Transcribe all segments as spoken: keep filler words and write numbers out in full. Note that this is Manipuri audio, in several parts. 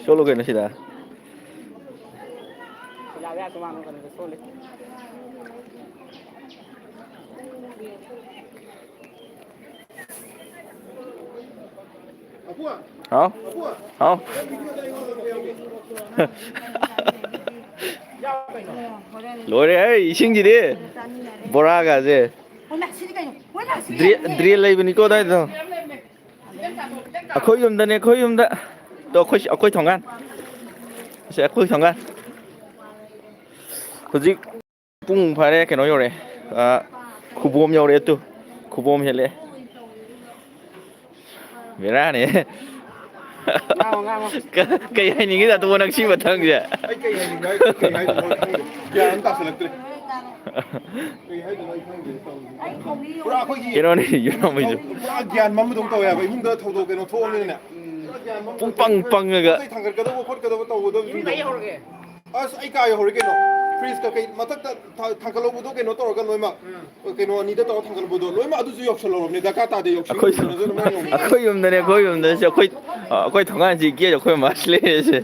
ꯆꯣꯠꯂꯨ ꯀꯩꯅꯣ ꯁꯤꯗ꯫ ꯍꯥꯎ꯫ ꯍꯥꯎ꯫ ꯂꯣꯏꯔꯦ ꯍꯦ, ꯏꯁꯤꯡꯁꯤꯗꯤ꯫ ꯕꯣꯔꯥꯒꯁꯦ꯫ ꯗ꯭ꯔꯦ-, ꯗ꯭ꯔꯦꯟ ꯂꯩꯕꯅꯤꯀꯣ ꯑꯗꯥꯏꯗꯣ꯫ ꯑꯩꯈꯣꯏ ꯌꯨꯝꯗꯅꯦ, ꯑꯩꯈꯣꯏ ꯌꯨꯝꯗ꯫ ꯇꯣ, ꯑꯩꯈꯣꯏ, ꯑꯩꯈꯣꯏ ꯊꯣꯡꯒꯥꯟ꯫ ꯑꯁꯤ ꯑꯩꯈꯣꯏ ꯊꯣꯡꯒꯥꯟ꯫ ꯍꯧꯖꯤꯛ ꯄꯨꯡ ꯐꯥꯔꯦ, ꯀꯩꯅꯣ ꯌꯧꯔꯛꯑꯦ꯫ ꯑ, ꯈꯨꯕꯣꯝ ꯌꯧꯔꯛꯑꯦ ꯇꯨ꯫ ꯈꯨꯕꯣꯝ ꯍꯦꯜꯂꯛꯑꯦ꯫ ꯕꯦꯔꯥꯅꯦ꯫ ꯉꯥꯡꯉꯣ, ꯉꯥꯡꯉꯣ꯫ ꯀ-, ꯀꯩ ꯍꯥꯏꯅꯤꯡꯉꯤ ꯖꯥꯠꯇꯨꯕꯣ ꯅꯪ ꯁꯤ ꯃꯇꯥꯡꯁꯦ? ꯑꯩ ꯀꯩ ꯍꯥꯏꯅꯤꯡꯉꯤ ꯍꯥꯏ-, ꯀꯩ ꯍꯥꯏꯗꯣꯏꯅꯣ ꯈꯪꯗꯦ꯫ ꯒ꯭ꯌꯥꯟ ꯑꯃ ꯇꯥꯁꯤꯜꯂꯛꯇ꯭ꯔꯦ꯫ ꯀꯩ ꯍꯥꯏꯗꯣꯏꯅꯣ ꯑꯩ ꯈꯪꯗꯦ ꯇꯧꯔꯤꯁꯦ꯫ ꯄꯨꯔꯥ ꯑꯩꯈꯣꯏꯒꯤ ꯀꯩꯅꯣꯅꯦ, ꯌꯨꯝ ꯑꯃꯒꯤꯁꯨ꯫ ꯄꯨꯔꯥ ꯒ꯭ꯌꯥꯟ ꯃꯝꯕꯗꯧꯅ ꯇꯧꯋꯦ ꯍꯥꯏꯕ꯫ ꯏꯃꯨꯡꯗ ꯊꯧꯗꯣꯛ ꯀꯩꯅꯣ ꯊꯣꯛꯑꯕꯅꯤꯅꯅꯦ꯫ ꯄꯨꯔꯥ ꯒ꯭ꯌꯥꯟ ꯃꯝꯕꯗꯧꯅ ꯄꯨꯡ ꯄꯪ ꯇꯧꯋꯦ꯫ ꯄꯪꯉꯒ꯫ ꯄꯣꯠ ꯆꯩ ꯊꯥꯡꯒꯠꯀꯗꯧꯕ ꯈꯣꯠꯀꯗꯧꯕ ꯇꯧꯒꯗꯕꯁꯤꯡꯗꯣ꯫ ꯑꯁ, ꯑꯩ ꯀꯥ ꯌꯧꯍꯧꯔꯦ ꯀꯩꯅꯣ꯫ ꯐ꯭ꯔꯤꯖꯀ ꯀꯩ ꯃꯊꯛꯇ ꯊꯥ-, ꯊꯥꯡꯒꯠꯍꯧꯕꯗꯣ ꯀꯩꯅꯣ ꯇꯧꯔꯒ ꯂꯣꯏꯃꯛ꯫ ꯎꯝ꯫ ꯀꯩꯅꯣ ꯑꯅꯤꯗ ꯇꯧꯔ ꯊꯥꯡꯒꯠꯍꯧꯕꯗꯣ ꯂꯣꯏꯃꯛ ꯑꯗꯨꯁꯨ ꯌꯧꯁꯜꯍꯧꯔꯕꯅꯦ꯫ ꯗꯔꯀꯥꯔ ꯇꯥꯗꯦ, ꯌꯧꯁꯜꯂꯨ꯫ ꯑꯩꯈꯣꯏ ꯁꯨꯝ-, ꯑꯗꯨꯅ ꯃꯣꯏ ꯌꯧꯅꯤꯡꯉꯦ꯫ ꯑꯩꯈꯣꯏ ꯌꯨꯝꯗꯅꯦ, ꯑꯩꯈꯣꯏ ꯌꯨꯝꯗꯅꯦ꯫ ꯁꯤ ꯑꯩꯈꯣꯏ, ꯑ, ꯑꯩꯈꯣꯏ ꯊꯣꯡꯒꯥꯟꯁꯤ ꯒꯦꯠ ꯑꯩꯈꯣꯏ ꯃꯥꯁꯤ ꯂꯩꯔꯤꯁꯦ꯫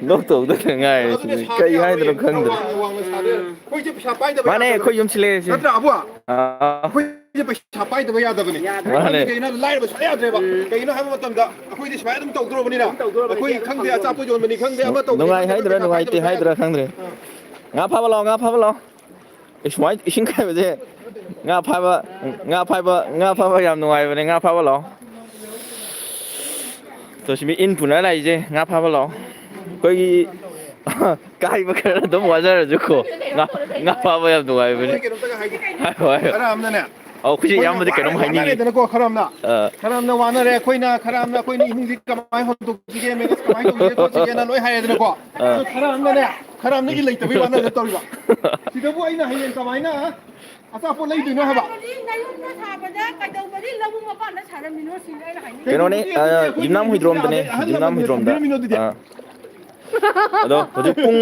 ꯅꯣꯛꯇꯧꯗ ꯉꯥꯏꯔꯦ ꯑꯗꯨꯅꯦ ꯁꯤꯗꯤ꯫ ꯁꯥꯕ ꯀꯩ ꯌꯥꯔꯣꯏꯌꯦ꯫ ꯍꯥꯏꯗꯣꯏꯅꯣ ꯈꯪꯗ꯭ꯔꯦ꯫ ꯋꯥꯡꯅ, ꯋꯥꯡꯅ ꯁꯥꯗꯣꯏꯅꯦ꯫ ꯑꯩꯈꯣꯏꯁꯦ ꯄꯩꯁꯥ ꯄꯥꯏꯗꯕ ꯃꯥꯅꯦ, ꯌꯥꯗꯕꯅꯦ꯫ ꯑꯩꯈꯣꯏ ꯌꯨꯝꯁꯤ ꯂꯩꯔꯤꯁꯦ꯫ ꯅꯠꯇ꯭ꯔꯥ, ꯑꯕꯨ? ꯑꯥ꯫ ꯑꯩꯈꯣꯏꯁꯦ ꯄꯩꯁꯥ ꯄꯥꯏꯗꯕ ꯌꯥꯗꯕꯅꯦ꯫ ꯃꯥꯅꯦ꯫ ꯑꯩꯈꯣꯏꯗꯤ ꯀꯩꯅꯣ ꯍꯥꯏꯕꯗ ꯂꯥꯏꯔꯕ ꯁꯨꯡꯌꯥ ꯌꯥꯗ꯭ꯔꯦꯕ꯫ ꯎꯝ꯫ ꯀꯩꯒꯤꯅꯣ ꯍꯥꯏꯕ ꯃꯇꯝꯗ ꯑꯩꯈꯣꯏꯗꯤ ꯁꯨꯃꯥꯏꯅ ꯑꯗꯨꯝ ꯇꯧꯗ꯭ꯔꯣꯕꯅꯤꯅ꯫ ꯑꯗꯨꯝ ꯇꯧꯗ꯭ꯔꯣꯕꯅꯤ꯫ ꯑꯩꯈꯣꯏ ꯈꯪꯗꯦ, ꯑꯆꯥꯄꯣꯠ ꯌꯣꯟꯕꯅꯤ ꯈꯪꯗꯦ, ꯑꯃ ꯇꯧꯕꯅꯤ ꯅꯨꯡꯉꯥꯏ ꯈꯪꯗꯦ, ꯍꯥꯏꯗ꯭ꯔꯥ ꯄꯩꯁꯥ ꯅꯨꯡꯉꯥꯏꯇꯦ ꯄꯥꯏꯗꯕ ꯍꯥꯏꯗ꯭ꯔꯥ ꯌꯥꯗꯕꯅꯦ꯫ ꯈꯪꯗ꯭ꯔꯦ꯫ ꯑꯥ꯫ ꯉꯥ ꯐꯥꯕ ꯂꯥꯛꯑꯣ, ꯉꯥ ꯐꯥꯕ ꯂꯥꯛꯑꯣ꯫ ꯑꯦ, ꯁꯨꯃꯥꯏꯅ ꯏꯁꯤꯡ ꯀꯥꯏꯕꯁꯦ ꯉꯥ ꯐꯥꯕ, ꯉꯥ ꯐꯥꯕ, ꯉꯥ ꯐꯥꯕ ꯌꯥꯝ ꯅꯨꯡꯉꯥꯏꯕꯅꯦ꯫ ꯉꯥ ꯐꯥꯕ ꯂꯥꯛꯑꯣ꯫ ꯇꯣ, ꯁꯤ ꯃꯤ ꯏꯟ ꯄꯨꯅ ꯂꯥꯛꯏꯁꯦ, ꯉꯥ ꯐꯥꯕ ꯂꯥꯛꯑꯣ꯫ ꯑꯩꯈꯣꯏꯒꯤ ꯀꯥꯏꯕ ꯈꯔ ꯑꯗꯨꯝ ꯋꯥꯖꯔꯁꯨꯀꯣ, ꯉꯥ, ꯉꯥ ꯐꯥꯕ ꯌꯥꯝ ꯅꯨꯡꯉꯥꯏꯕꯅꯦ꯫ ꯑꯩ ꯀꯩꯅꯣꯝꯇꯒ ꯍꯥꯏꯒꯦ꯫ ꯍꯥꯏꯌꯣ, ꯍꯥꯏꯌꯣ꯫ ꯈꯔ ꯑꯃꯅꯅꯦ, ꯑꯧ, ꯑꯩꯈꯣꯏꯁꯦ ꯑꯩꯈꯣꯏꯅ ꯏꯌꯥꯝꯕꯗꯤ ꯀꯩꯅꯣꯝ ꯍꯥꯏꯅꯤꯡꯉꯤ꯫ ꯋꯥꯅꯔꯦꯗꯅꯀꯣ, ꯈꯔ ꯑꯃꯅ꯫ ꯑꯥ꯫ ꯈꯔ ꯑꯃꯅ ꯋꯥꯅꯔꯦ, ꯑꯩꯈꯣꯏꯅ, ꯈꯔ ꯑꯃꯅ ꯑꯩꯈꯣꯏꯅ ꯏꯃꯨꯡꯁꯤ ꯀꯃꯥꯏꯅ ꯍꯣꯟꯗꯣꯛꯁꯤꯒꯦ, manage ꯀꯃꯥꯏꯅ ꯇꯧꯁꯤꯒꯦ ꯈꯣꯠꯁꯤꯒꯦꯅ ꯂꯣꯏ ꯍꯥꯏꯔꯦꯗꯅꯀꯣ꯫ ꯑꯥ꯫ ꯑꯗꯣ ꯈꯔ ꯑꯃꯅꯅꯦ, ꯈꯔ ꯑꯃꯅ ꯏ ꯂꯩꯇꯕꯩ ꯋꯥꯅꯗꯅ ꯇꯧꯔꯤꯕ꯫ ꯁꯤꯗꯕꯨ ꯑꯩꯅ ꯍꯌꯦꯡ ꯀꯃꯥꯏꯅ ꯑꯆꯥꯄꯣꯠ ꯂꯩꯗꯣꯏꯅꯣ ꯍꯥꯏꯕ? ꯅꯌꯨꯝꯗ ꯁꯥꯕꯗ ꯀꯩꯗꯧꯕꯒꯤ ꯂꯧꯕꯨꯛ ꯃꯄꯥꯟꯗ ꯁꯥꯔꯝꯃꯤꯅꯣ ꯁꯤꯅꯤ ꯑꯩꯅ ꯍꯥꯏꯅꯤꯡꯉꯤ꯫ ꯀꯩꯅꯣꯅꯦ, ꯀꯩꯅꯣꯕꯨꯗꯤ ꯑ, ꯑꯩꯈꯣꯏ ꯌꯨꯝꯅꯥꯝ ꯍꯨꯏꯗ꯭ꯔꯣꯝꯗꯅꯦ, ꯑꯍꯜ ꯌꯨꯝꯅꯥꯝ ꯂꯃꯟꯅ ꯍꯨꯏꯗ꯭ꯔꯣꯝꯗ꯫ ꯊꯝꯕꯤꯔꯝꯃꯤꯅꯣ ꯑꯗꯨꯗꯤ? ꯑ꯫ ꯑꯗꯣ ꯍꯧꯖꯤꯛ ꯄꯨꯡ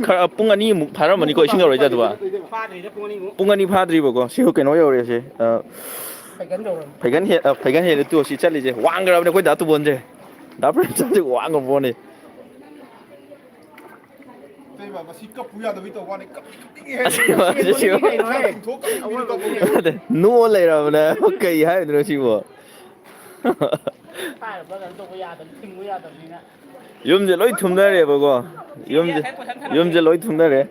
ꯈꯔ, ꯄꯨꯡ ꯑꯅꯤꯃꯨꯛ ꯐꯥꯔꯝꯃꯅꯤꯀꯣ, ꯏꯁꯤꯡ ꯌꯧꯔꯛꯏꯁꯦ ꯑꯗꯨꯕꯨ? ꯐꯥꯗ꯭ꯔꯤꯗ ꯄꯨꯡ ꯑꯅꯤꯃꯨꯛ꯫ ꯄꯨꯡ ꯑꯅꯤ ꯐꯥꯗ꯭ꯔꯤꯕꯀꯣ, ꯁꯤ ꯀꯩꯅꯣ ꯌꯧꯔꯛꯑꯦꯁꯦ, ꯑ, ꯐꯩꯒꯟ ꯍꯦ-, ꯑ, ꯐꯩꯒꯟ ꯍꯦꯜꯂꯦ ꯇꯨ ꯁꯤ ꯆꯠꯂꯤꯁꯦ꯫ ꯋꯥꯡꯈ꯭ꯔꯕꯅꯦ ꯑꯩꯈꯣꯏ ꯗꯥ ꯇꯨꯕꯣꯟꯁꯦ꯫ ꯗꯥ ꯄ꯭ꯔꯦꯝꯆꯟꯗꯤ ꯋꯥꯡꯉ ꯄꯣꯠꯅꯤ꯫ ꯏꯇꯩꯃ, ꯃꯁꯤ ꯀꯞꯄꯨ ꯌꯥꯗꯕꯩ ꯇꯧꯕ ꯋꯥꯅꯤ꯫ ꯀꯞ-, ꯀꯞꯅꯤꯡꯉꯦ꯫ ꯑꯁꯤ ꯃꯥꯁꯦ ꯁꯤ ꯀꯞꯊꯣꯛ ꯀꯞꯅꯤꯡꯉꯦ, ꯀꯞꯄ ꯅꯠꯇꯦ, ꯅꯣꯛꯑ ꯂꯩꯔꯕꯅꯦ꯫ ꯀꯩ ꯍꯥꯏꯕꯅꯣ ꯁꯤꯕꯣ? ꯄꯥꯏꯔꯨꯕ ꯀꯩꯅꯣ ꯇꯧꯕ ꯌꯥꯗꯕ, ꯊꯤꯡꯕ ꯌꯥꯗꯕꯅꯤꯅ꯫ ꯌꯨꯝꯁꯦ ꯂꯣꯏ ꯊꯨꯝꯅꯔꯦꯕꯀꯣ꯫ ꯌꯨꯝꯁꯦ, ꯌꯨꯝꯁꯦ ꯂꯣꯏ ꯊꯨꯝꯅꯔꯦ꯫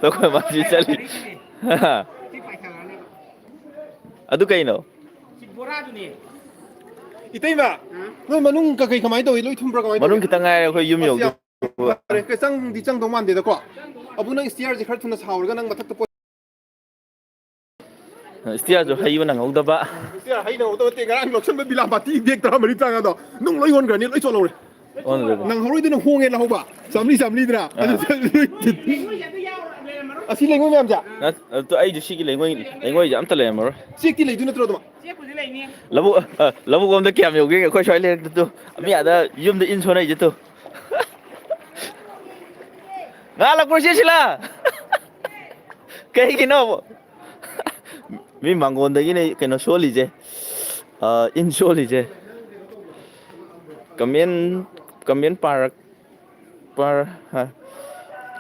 ꯑꯩꯈꯣꯏ ꯃꯥꯁꯤ ꯆꯠꯂꯤ꯫ ꯑꯗꯨ ꯀꯩꯅꯣ? ꯁꯤ ꯕꯣꯔꯥꯗꯨꯅꯦ꯫ ꯏꯇꯩꯃ, ꯅꯣꯏ ꯃꯅꯨꯡ ꯀꯩꯀꯩ ꯀꯃꯥꯏꯅ ꯇꯧꯏ? ꯂꯣꯏ ꯊꯨꯝꯕ꯭ꯔꯥ? ꯀꯃꯥꯏꯅ ꯃꯅꯨꯡ ꯇꯧꯏ? ꯈꯤꯇꯪ ꯉꯥꯏꯔꯦ ꯑꯩꯈꯣꯏ ꯌꯨꯝ ꯑꯁ, ꯌꯧꯗꯧ꯫ ꯌꯥꯝ ꯐꯔꯦ꯫ ꯆꯪꯗꯤ ꯆꯪꯗꯧ ꯃꯥꯟꯗꯦꯗꯀꯣ꯫ ꯑꯕꯨ, ꯅꯪ ꯁ꯭ꯇꯤꯌꯔꯁꯦ ꯈꯔ ꯊꯨꯅ ꯁꯥꯎꯔꯒ ꯅꯪ ꯃꯊꯛꯇ ꯄꯣꯠ ꯁ꯭ꯇꯤꯌꯔꯁꯨ ꯍꯩꯕ ꯅꯪꯍꯧꯗꯕ꯫ ꯁ꯭ꯇꯤꯌꯔ ꯍꯩ ꯅꯪꯍꯧꯗꯕ ꯅꯠꯇꯦ, ꯉꯔꯥꯡ ꯂꯧꯁꯟꯕ ꯕꯤꯂꯥ ꯕꯥꯇꯤ ꯕꯦꯒ ꯇꯔꯥꯃꯔꯤ ꯆꯪꯉꯗꯣ ꯅꯨꯡ ꯂꯣꯏ ꯌꯣꯟꯈ꯭ꯔꯅꯤ, ꯂꯣꯏ ꯆꯣꯠꯍꯧꯔꯦ꯫ ꯑꯣꯟꯗ꯭ꯔꯗꯤ꯫ ꯅꯪꯍꯧꯔꯣꯏꯗꯣ ꯅꯪ ꯍꯣꯡꯉꯦ ꯂꯧꯍꯧꯕ꯫ ꯆꯥꯝꯃꯔꯤ, ꯆꯥꯝꯃꯔꯤꯗꯅ꯫ ꯑꯥ꯫ ꯑꯗꯨ ꯑꯁꯤ ꯂꯩꯉꯣꯏ ꯃꯌꯥꯝꯁꯦ? ꯅꯠ-, ꯑꯗꯨ ꯑꯩꯁꯨ ꯁꯤꯒꯤ ꯂꯩꯉꯣꯏ, ꯂꯩꯉꯣꯏꯁꯦ ꯑꯝꯇ ꯂꯩꯔꯝꯃꯔꯣꯏ꯫ ꯆꯦꯛꯇꯤ ꯂꯩꯗꯣꯏ ꯅꯠꯇ꯭ꯔꯣ ꯑꯗꯨꯝ? ꯂꯧꯕꯨꯛ, ꯑ, ꯂꯧꯕꯨꯛ ꯑꯝꯗ ꯀꯌꯥꯝ ꯌꯧꯒꯦ ꯑꯩꯈꯣꯏ ꯁ꯭ꯋꯥꯏ ꯂꯩꯔꯛꯇ ꯇꯨ꯫ ꯃꯤ ꯑꯥꯗ ꯌꯨꯝꯗ ꯏꯟ ꯁꯣꯟꯅꯩꯁꯦ ꯇꯨ꯫ ꯉꯥ ꯂꯛꯄ꯭ꯔꯣ ꯆꯦ ꯁꯤꯂꯥ? ꯀꯩꯒꯤꯅꯣ? ꯃꯤ ꯃꯥꯡꯒꯣꯟꯗꯒꯤꯅꯦ ꯀꯩꯅꯣ ꯁꯣꯜꯂꯤꯁꯦ꯫ ꯑ, ꯏꯟ ꯁꯣꯜꯂꯤꯁꯦ꯫ ꯀꯃꯦꯟ, ꯀꯃꯦꯟ ꯄꯥꯔꯛ-, ꯄꯥꯔ-, ꯍꯥ꯫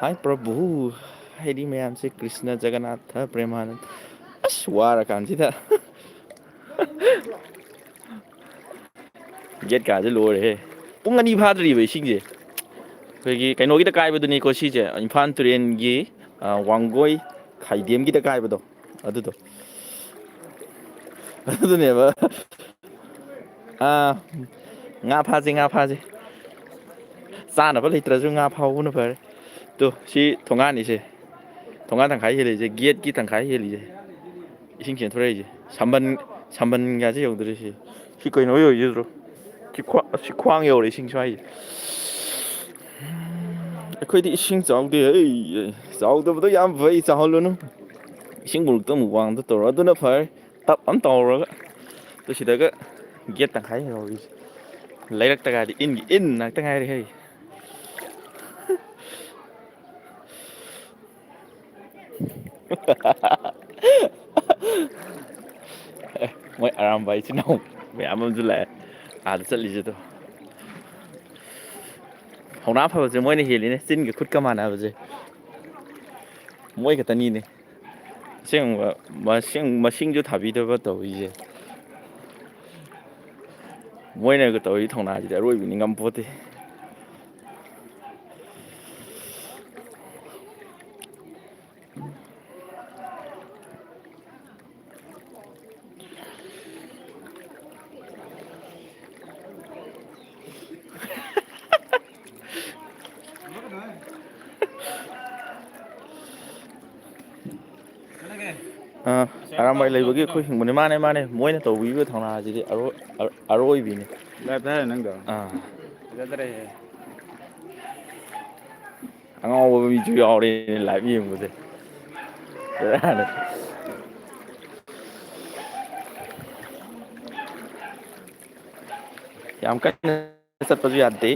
ꯍꯥꯏ ꯄ꯭ꯔꯚꯨ꯫ ꯍꯥꯏꯗꯤ ꯃꯌꯥꯝꯁꯦ ꯀ꯭ꯔꯤꯁꯅ, ꯖꯒꯟꯅꯥꯊ, ꯄ꯭ꯔꯦꯃꯥꯅꯟꯗ꯫ ꯑꯁ, ꯋꯥꯔꯀꯥꯟꯁꯤꯗ꯫ ꯒꯦꯠ ꯀꯥꯁꯦ ꯂꯣꯏꯔꯦꯍꯦ꯫ ꯄꯨꯡ ꯑꯅꯤ ꯐꯥꯗ꯭ꯔꯤꯕ ꯏꯁꯤꯡꯁꯦ꯫ ꯑꯩꯈꯣꯏꯒꯤ ꯀꯩꯅꯣꯒꯤꯗ ꯀꯥꯏꯕꯗꯨꯅꯤꯀꯣ ꯁꯤꯁꯦ, ꯏꯝꯐꯥꯜ ꯇꯨꯔꯦꯟꯒꯤ, ꯑ, ꯋꯥꯡꯒꯣꯏ ꯈꯥꯏꯗꯦꯝꯒꯤꯗ ꯀꯥꯏꯕꯗꯣ ꯑꯗꯨꯗꯣ꯫ ꯑꯗꯨꯅꯦꯕ꯫ ꯑꯥ, ꯉꯥ ꯐꯥꯁꯦ, ꯉꯥ ꯐꯥꯁꯦ꯫ ꯆꯥꯅꯕ ꯂꯩꯇ꯭ꯔꯁꯨ ꯉꯥ ꯐꯥꯍꯧꯕꯅ ꯐꯔꯦ꯫ ꯇꯨ, ꯁꯤ ꯊꯣꯡꯒꯥꯟꯅꯤꯁꯦ꯫ ꯊꯣꯡꯒꯥꯟ ꯇꯪꯈꯥꯏ ꯍꯦꯜꯂꯤꯁꯦ, ꯒꯦꯠꯀꯤ ꯇꯪꯈꯥꯏ ꯍꯦꯜꯂꯤꯁꯦ꯫ ꯏꯁꯤꯡ ꯆꯦꯟꯊꯣꯔꯛꯏꯁꯦ꯫ ꯁꯝꯕꯟ, ꯁꯝꯕꯟꯒꯥꯁꯦ ꯌꯧꯗꯣꯔꯦ ꯁꯤ꯫ ꯁꯤ ꯀꯩꯅꯣ ꯑꯣꯏꯗꯣꯏꯗ꯭ꯔꯣ? ꯁꯤ ꯈ꯭ꯋꯥ-, ꯁꯤ ꯈ꯭ꯋꯥꯡ ꯌꯧꯔꯦ ꯏꯁꯤꯡ ꯁ꯭ꯋꯥꯏꯁꯦ꯫ ꯑꯩꯈꯣꯏꯗꯤ ꯏꯁꯤꯡ ꯆꯥꯎꯗꯦ꯫ ꯑꯩ, ꯆꯥꯎꯗꯕꯗꯣ ꯌꯥꯝ ꯐꯩ, ꯆꯥꯎꯍꯜꯂꯨꯅꯨ꯫ ꯏꯁꯤꯡ ꯃꯔꯛꯇ ꯑꯃꯨꯛ ꯋꯥꯡꯗ ꯇꯧꯔꯣ꯫ ꯑꯗꯨꯅ ꯐꯔꯦ꯫ ꯇꯞ ꯑꯃ ꯇꯧꯔꯒ꯫ ꯑꯗꯨ ꯁꯤꯗꯒ ꯒꯦꯠ ꯇꯪꯈꯥꯏ ꯍꯦꯟꯍꯧꯔꯤꯁꯦ꯫ ꯂꯩꯔꯛꯇꯒꯗꯤ ꯏꯟꯒꯤ ꯏꯟ ꯉꯥꯛꯇ ꯉꯥꯏꯔꯦ ꯍꯩ꯫ ꯃꯣꯏ ꯑꯔꯥꯝꯕꯥꯏ ꯏꯆꯤꯟ ꯏꯅꯥꯎ ꯃꯌꯥꯝ ꯑꯃꯁꯨ ꯂꯥꯛꯑꯦ, ꯑꯥꯗ ꯆꯠꯂꯤꯁꯦ ꯑꯗꯣ꯫ ꯊꯧꯅꯥ ꯐꯕꯁꯦ ꯃꯣꯏꯅ ꯍꯦꯜꯂꯤꯅꯦ, ꯆꯤꯟꯒ ꯈꯨꯠꯀ ꯃꯥꯟꯅꯕꯁꯦ꯫ ꯃꯣꯏ ꯈꯛꯇꯅꯤꯅꯦ꯫ ꯑꯁꯦꯡꯕ ꯃꯁꯤꯡ, ꯃꯁꯤꯡꯁꯨ ꯊꯥꯕꯤꯗꯕ ꯇꯧꯔꯤꯁꯦ꯫ ꯃꯣꯏꯅꯒ ꯇꯧꯔꯤ ꯊꯧꯅꯥꯁꯤꯗꯤ ꯑꯔꯣꯏꯕꯤꯅꯤ, ꯉꯝꯄꯣꯠꯇꯦ꯫ ꯑꯥ, ꯑꯔꯥꯝꯕꯥꯏ ꯂꯩꯕꯒꯤ ꯑꯩꯈꯣꯏ ꯍꯤꯡꯕꯅꯤ꯫ ꯃꯥꯅꯦ, ꯃꯥꯅꯦ, ꯃꯣꯏꯅ ꯇꯧꯕꯤꯕ ꯊꯧꯅꯥꯁꯤꯗꯤ ꯑꯔꯣꯏ-, ꯑꯔꯣꯏꯕꯤꯅꯤ꯫ ꯂꯥꯏꯞ ꯊꯥꯏꯔꯦ ꯅꯪꯗꯣ? ꯑꯥ꯫ ꯐꯖꯗ꯭ꯔꯦꯍꯦ꯫ ꯑꯉꯥꯎꯕ ꯃꯤꯁꯨ ꯌꯥꯎꯔꯦ ꯂꯥꯏꯞ ꯌꯦꯡꯕꯁꯦ꯫ ꯕꯦꯔꯥꯅꯤ꯫ ꯌꯥꯝ ꯀꯟꯅ ꯆꯠꯄꯁꯨ ꯌꯥꯗꯦ꯫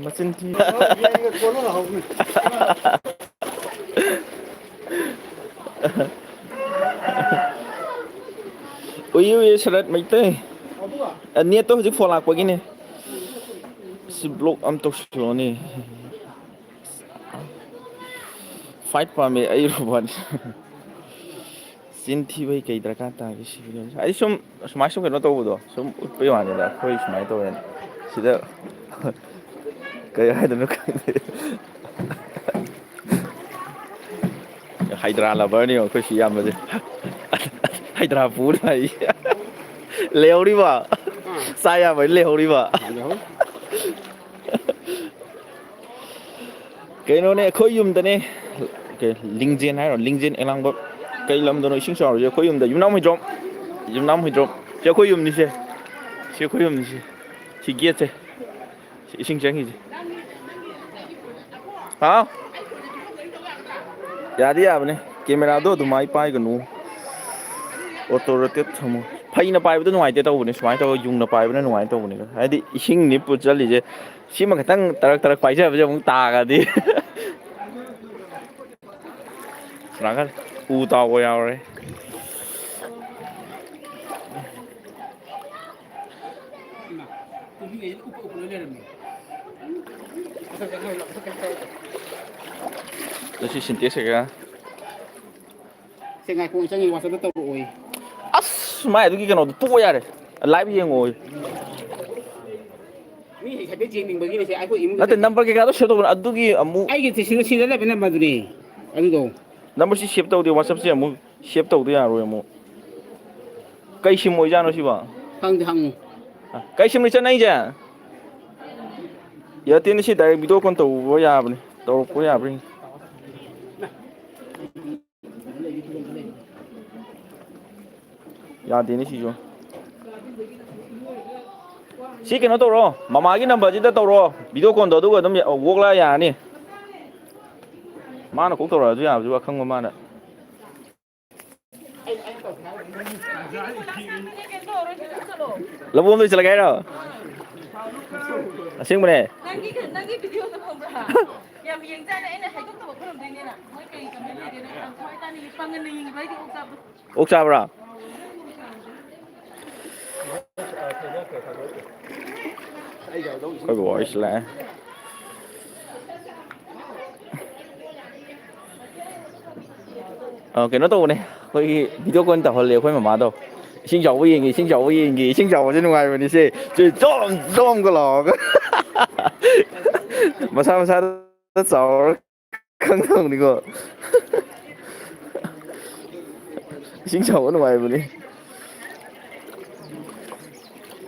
ꯃꯆꯤꯟ ꯊꯤ꯫ ꯎꯏꯌꯦ, ꯎꯏꯌꯦ, ꯁꯔꯠ ꯃꯩꯇꯩ꯫ ꯑ, ꯅꯦꯠꯇꯣ ꯍꯧꯖꯤꯛ ꯐꯣꯟ ꯂꯥꯛꯄꯒꯤꯅꯦ꯫ ꯁꯤ ꯕ꯭ꯂꯣꯛ ꯑꯝ ꯇꯧꯁꯤꯜꯂꯣꯅꯦ꯫ ꯐꯥꯏꯠ ꯄꯥꯝꯃꯦ ꯑꯩ ꯔꯣꯕꯣꯠ꯫ ꯆꯤꯟ ꯊꯤꯕꯩ ꯀꯩ ꯗꯔꯀꯥꯔ ꯇꯥꯒꯦ ꯁꯤ video ꯁꯦ? ꯑꯩ ꯁꯨꯝ, ꯁꯨꯃꯥꯏ ꯁꯨꯝ ꯀꯩꯅꯣ ꯇꯧꯕꯗꯣ ꯁꯨꯝ ꯎꯠꯄꯩ ꯋꯥꯅꯤꯗ, ꯑꯩꯈꯣꯏ ꯁꯨꯃꯥꯏꯅ ꯇꯧꯋꯦꯅ꯫ ꯁꯤꯗ ꯀꯩ ꯍꯥꯏꯗꯣꯏꯅꯣ ꯈꯪꯗꯦ꯫ ꯍꯥꯏꯗ꯭ꯔꯥ ꯂꯚꯔꯅꯤ ꯑꯩꯈꯣꯏ ꯁꯤ ꯏꯌꯥꯝꯕꯁꯦ꯫ ꯍꯥꯏꯗ꯭ꯔꯥ ꯄꯨꯔ ꯂꯥꯛꯏ꯫ ꯂꯩꯍꯧꯔꯤꯕ? ꯆꯥ ꯌꯥꯕ ꯂꯩꯍꯧꯔꯤꯕ? ꯀꯩꯅꯣꯅꯦ, ꯑꯩꯈꯣꯏ ꯌꯨꯝꯗꯅꯦ꯫ ꯀꯩ, ꯂꯤꯡꯖꯦꯜ ꯍꯥꯏꯔꯣ? ꯂꯤꯡꯖꯦꯜ ꯑꯦꯂꯥꯡꯕ꯫ ꯀꯩ ꯂꯝꯗꯅꯣ ꯏꯁꯤꯡ ꯆꯥꯎꯔꯤꯁꯦ? ꯑꯩꯈꯣꯏ ꯌꯨꯝꯗ꯫ ꯌꯨꯝꯅꯥꯝ ꯍꯨꯏꯗ꯭ꯔꯣꯝ꯫ ꯌꯨꯝꯅꯥꯝ ꯍꯨꯏꯗ꯭ꯔꯣꯝ꯫ ꯁꯤ ꯑꯩꯈꯣꯏ ꯌꯨꯝꯅꯤꯁꯦ꯫ ꯁꯤ ꯑꯩꯈꯣꯏ ꯌꯨꯝꯅꯤꯁꯦ꯫ ꯁꯤ ꯒꯦꯠꯁꯦ꯫ ꯁꯤ ꯏꯁꯤꯡ ꯆꯪꯉꯤꯁꯦ꯫ ꯍꯥꯎ? ꯌꯥꯗꯤ ꯌꯥꯕꯅꯦ꯫ ꯀꯦꯃꯦꯔꯥꯗꯣ ꯑꯗꯨꯃꯥꯏ ꯄꯥꯏꯒꯅꯨ꯫ ꯑꯣꯇꯣ ꯔꯣꯇꯦꯠ ꯊꯝꯃꯣ꯫ ꯐꯩꯅ ꯄꯥꯏꯕꯗꯣ ꯅꯨꯡꯉꯥꯏꯇꯦ ꯇꯧꯕꯅꯦ꯫ ꯁꯨꯃꯥꯏꯅ ꯇꯧꯔꯒ ꯌꯨꯡꯅ ꯄꯥꯏꯕꯅ ꯅꯨꯡꯉꯥꯏ ꯇꯧꯕꯅꯦ꯫ ꯍꯥꯏꯗꯤ ꯏꯁꯤꯡꯅꯤ ꯄꯨꯠ ꯆꯠꯂꯤꯁꯦ꯫ ꯁꯤꯃ ꯈꯤꯇꯪ ꯇꯔꯛ ꯇꯔꯛ ꯄꯥꯏꯖꯕꯁꯦ ꯑꯃꯨꯛ ꯇꯥꯒ꯭ꯔꯗꯤ꯫ ꯁꯅꯥꯒ ꯎ ꯇꯥꯎꯕ ꯌꯥꯎꯔꯦ꯫ ꯑꯗꯨ ꯁꯤ ꯁꯤꯟꯇꯦꯛꯁ ꯀꯩꯀꯥ꯫ ꯁꯦ, ꯉꯥꯏꯈꯣ, ꯆꯪꯉꯤ WhatsApp-ꯇ ꯇꯧꯔꯛꯑꯣꯌꯦ꯫ ꯑꯁ, ꯃꯥꯏ ꯑꯗꯨꯒꯤ ꯀꯩꯅꯣꯗꯣ ꯇꯣꯛꯑꯣ ꯌꯥꯔꯦ꯫ Live ꯌꯦꯡꯉꯣ꯫ ꯃꯤ ꯍꯥꯏꯐꯦꯠ ꯌꯦꯡꯅꯤꯡꯕꯒꯤꯅꯦ ꯁꯦ, ꯑꯩꯈꯣꯏ ꯏꯃꯨꯡꯗ ꯅꯠꯇꯦ, number ꯀꯩꯀꯥꯗꯣ save ꯇꯧꯕꯅꯦ꯫ ꯑꯗꯨꯒꯤ ꯑꯃꯨꯛ ꯑꯩꯒꯤ ꯁꯤꯗ, ꯁꯤꯗ ꯂꯩꯕ number-ꯗꯨꯅꯦ꯫ ꯑꯗꯨꯗꯣ꯫ Number-ꯁꯤ save ꯇꯧꯗꯦ, WhatsApp-ꯁꯦ ꯑꯃꯨꯛ save ꯇꯧꯗ ꯌꯥꯔꯣꯏ ꯑꯃꯨꯛ꯫ ꯀꯩ SIM ꯑꯣꯏꯖꯥꯠꯅꯣ ꯁꯤꯕꯣ? ꯈꯪꯗꯦ, ꯍꯪꯉꯨ꯫ ꯀꯩ SIM-ꯅꯣ ꯆꯠꯅꯩꯁꯦ? Airtel-ꯅꯤ ꯁꯤ direct video call ꯇꯧꯕ ꯌꯥꯕꯅꯤ, ꯇꯧꯔꯛꯄ ꯌꯥꯕ꯭ꯔꯥ ꯌꯦꯡꯒꯦ꯫ ꯌꯥꯗꯦꯅꯦ ꯁꯤꯁꯨ꯫ ꯁꯤ ꯀꯩꯅꯣ ꯇꯧꯔꯣ, ꯃꯃꯥꯒꯤ number-ꯁꯤꯗ ꯇꯧꯔꯣ, video call-ꯗꯣ, ꯑꯗꯨꯒ ꯑꯗꯨꯝ ꯑꯣꯛꯂꯛꯑ ꯌꯥꯔꯅꯤ꯫ ꯃꯥꯅ ꯀꯣꯛ ꯇꯧꯔꯛꯑꯁꯨ ꯌꯥꯕꯁꯤꯕꯨ, ꯑꯈꯪꯕ ꯃꯥꯅ꯫ ꯂꯧꯕꯨꯛ ꯑꯝꯗ ꯆꯠꯂꯒꯦ ꯍꯥꯏꯔꯣ? ꯑꯁꯦꯡꯕꯅꯦ꯫ ꯅꯪꯒꯤ, ꯅꯪꯒꯤ video-ꯗꯣ ꯈꯪꯕ꯭ꯔꯥ? ꯌꯥꯝ ꯌꯦꯡꯖꯥꯠꯅꯦ, ꯑꯩꯅ ꯍꯥꯏꯗꯣꯛꯇꯕ ꯈꯔ ꯂꯩꯅꯦꯅ꯫ ꯃꯣꯏ ꯀꯩ comment ꯂꯩꯒꯦꯅ ꯌꯥꯝ ꯊꯋꯥꯏ ꯇꯥꯅ ꯌꯦꯡꯉꯤ, ꯄꯪꯒꯟꯗ ꯌꯦꯡꯉꯤꯕ ꯑꯩꯗꯤ ꯑꯣꯛ ꯆꯥꯕꯗꯣ꯫ ꯑꯣꯛ ꯆꯥꯕ꯭ꯔꯥ? ꯑꯩꯈꯣꯏ ꯕꯕꯥ ꯍꯣꯏꯁꯨ ꯂꯥꯛꯑꯦ꯫ ꯑ, ꯀꯩꯅꯣ ꯇꯧꯕꯅꯦ, ꯑꯩꯈꯣꯏꯒꯤ video call ꯇꯧꯍꯜꯂꯦ ꯑꯩꯈꯣꯏ ꯃꯃꯥꯗꯣ꯫ "ꯏꯁꯤꯡ ꯆꯥꯎꯕ ꯌꯦꯡꯒꯦ, ꯏꯁꯤꯡ ꯆꯥꯎꯕ ꯌꯦꯡꯒꯦ, ꯏꯁꯤꯡ ꯆꯥꯎꯕꯁꯦ ꯅꯨꯡꯉꯥꯏꯕꯅꯤꯁꯦ", ꯆꯦ ꯖꯣꯝ ꯖꯣꯝꯒ ꯂꯥꯎꯔꯒ꯫ ꯃꯁꯥ ꯃꯁꯥꯗ ꯆꯥꯎꯔꯒ ꯈꯪꯗꯕꯅꯤꯀꯣ꯫ ꯏꯁꯤꯡ ꯆꯥꯎꯕ ꯅꯨꯡꯉꯥꯏꯕꯅꯤ꯫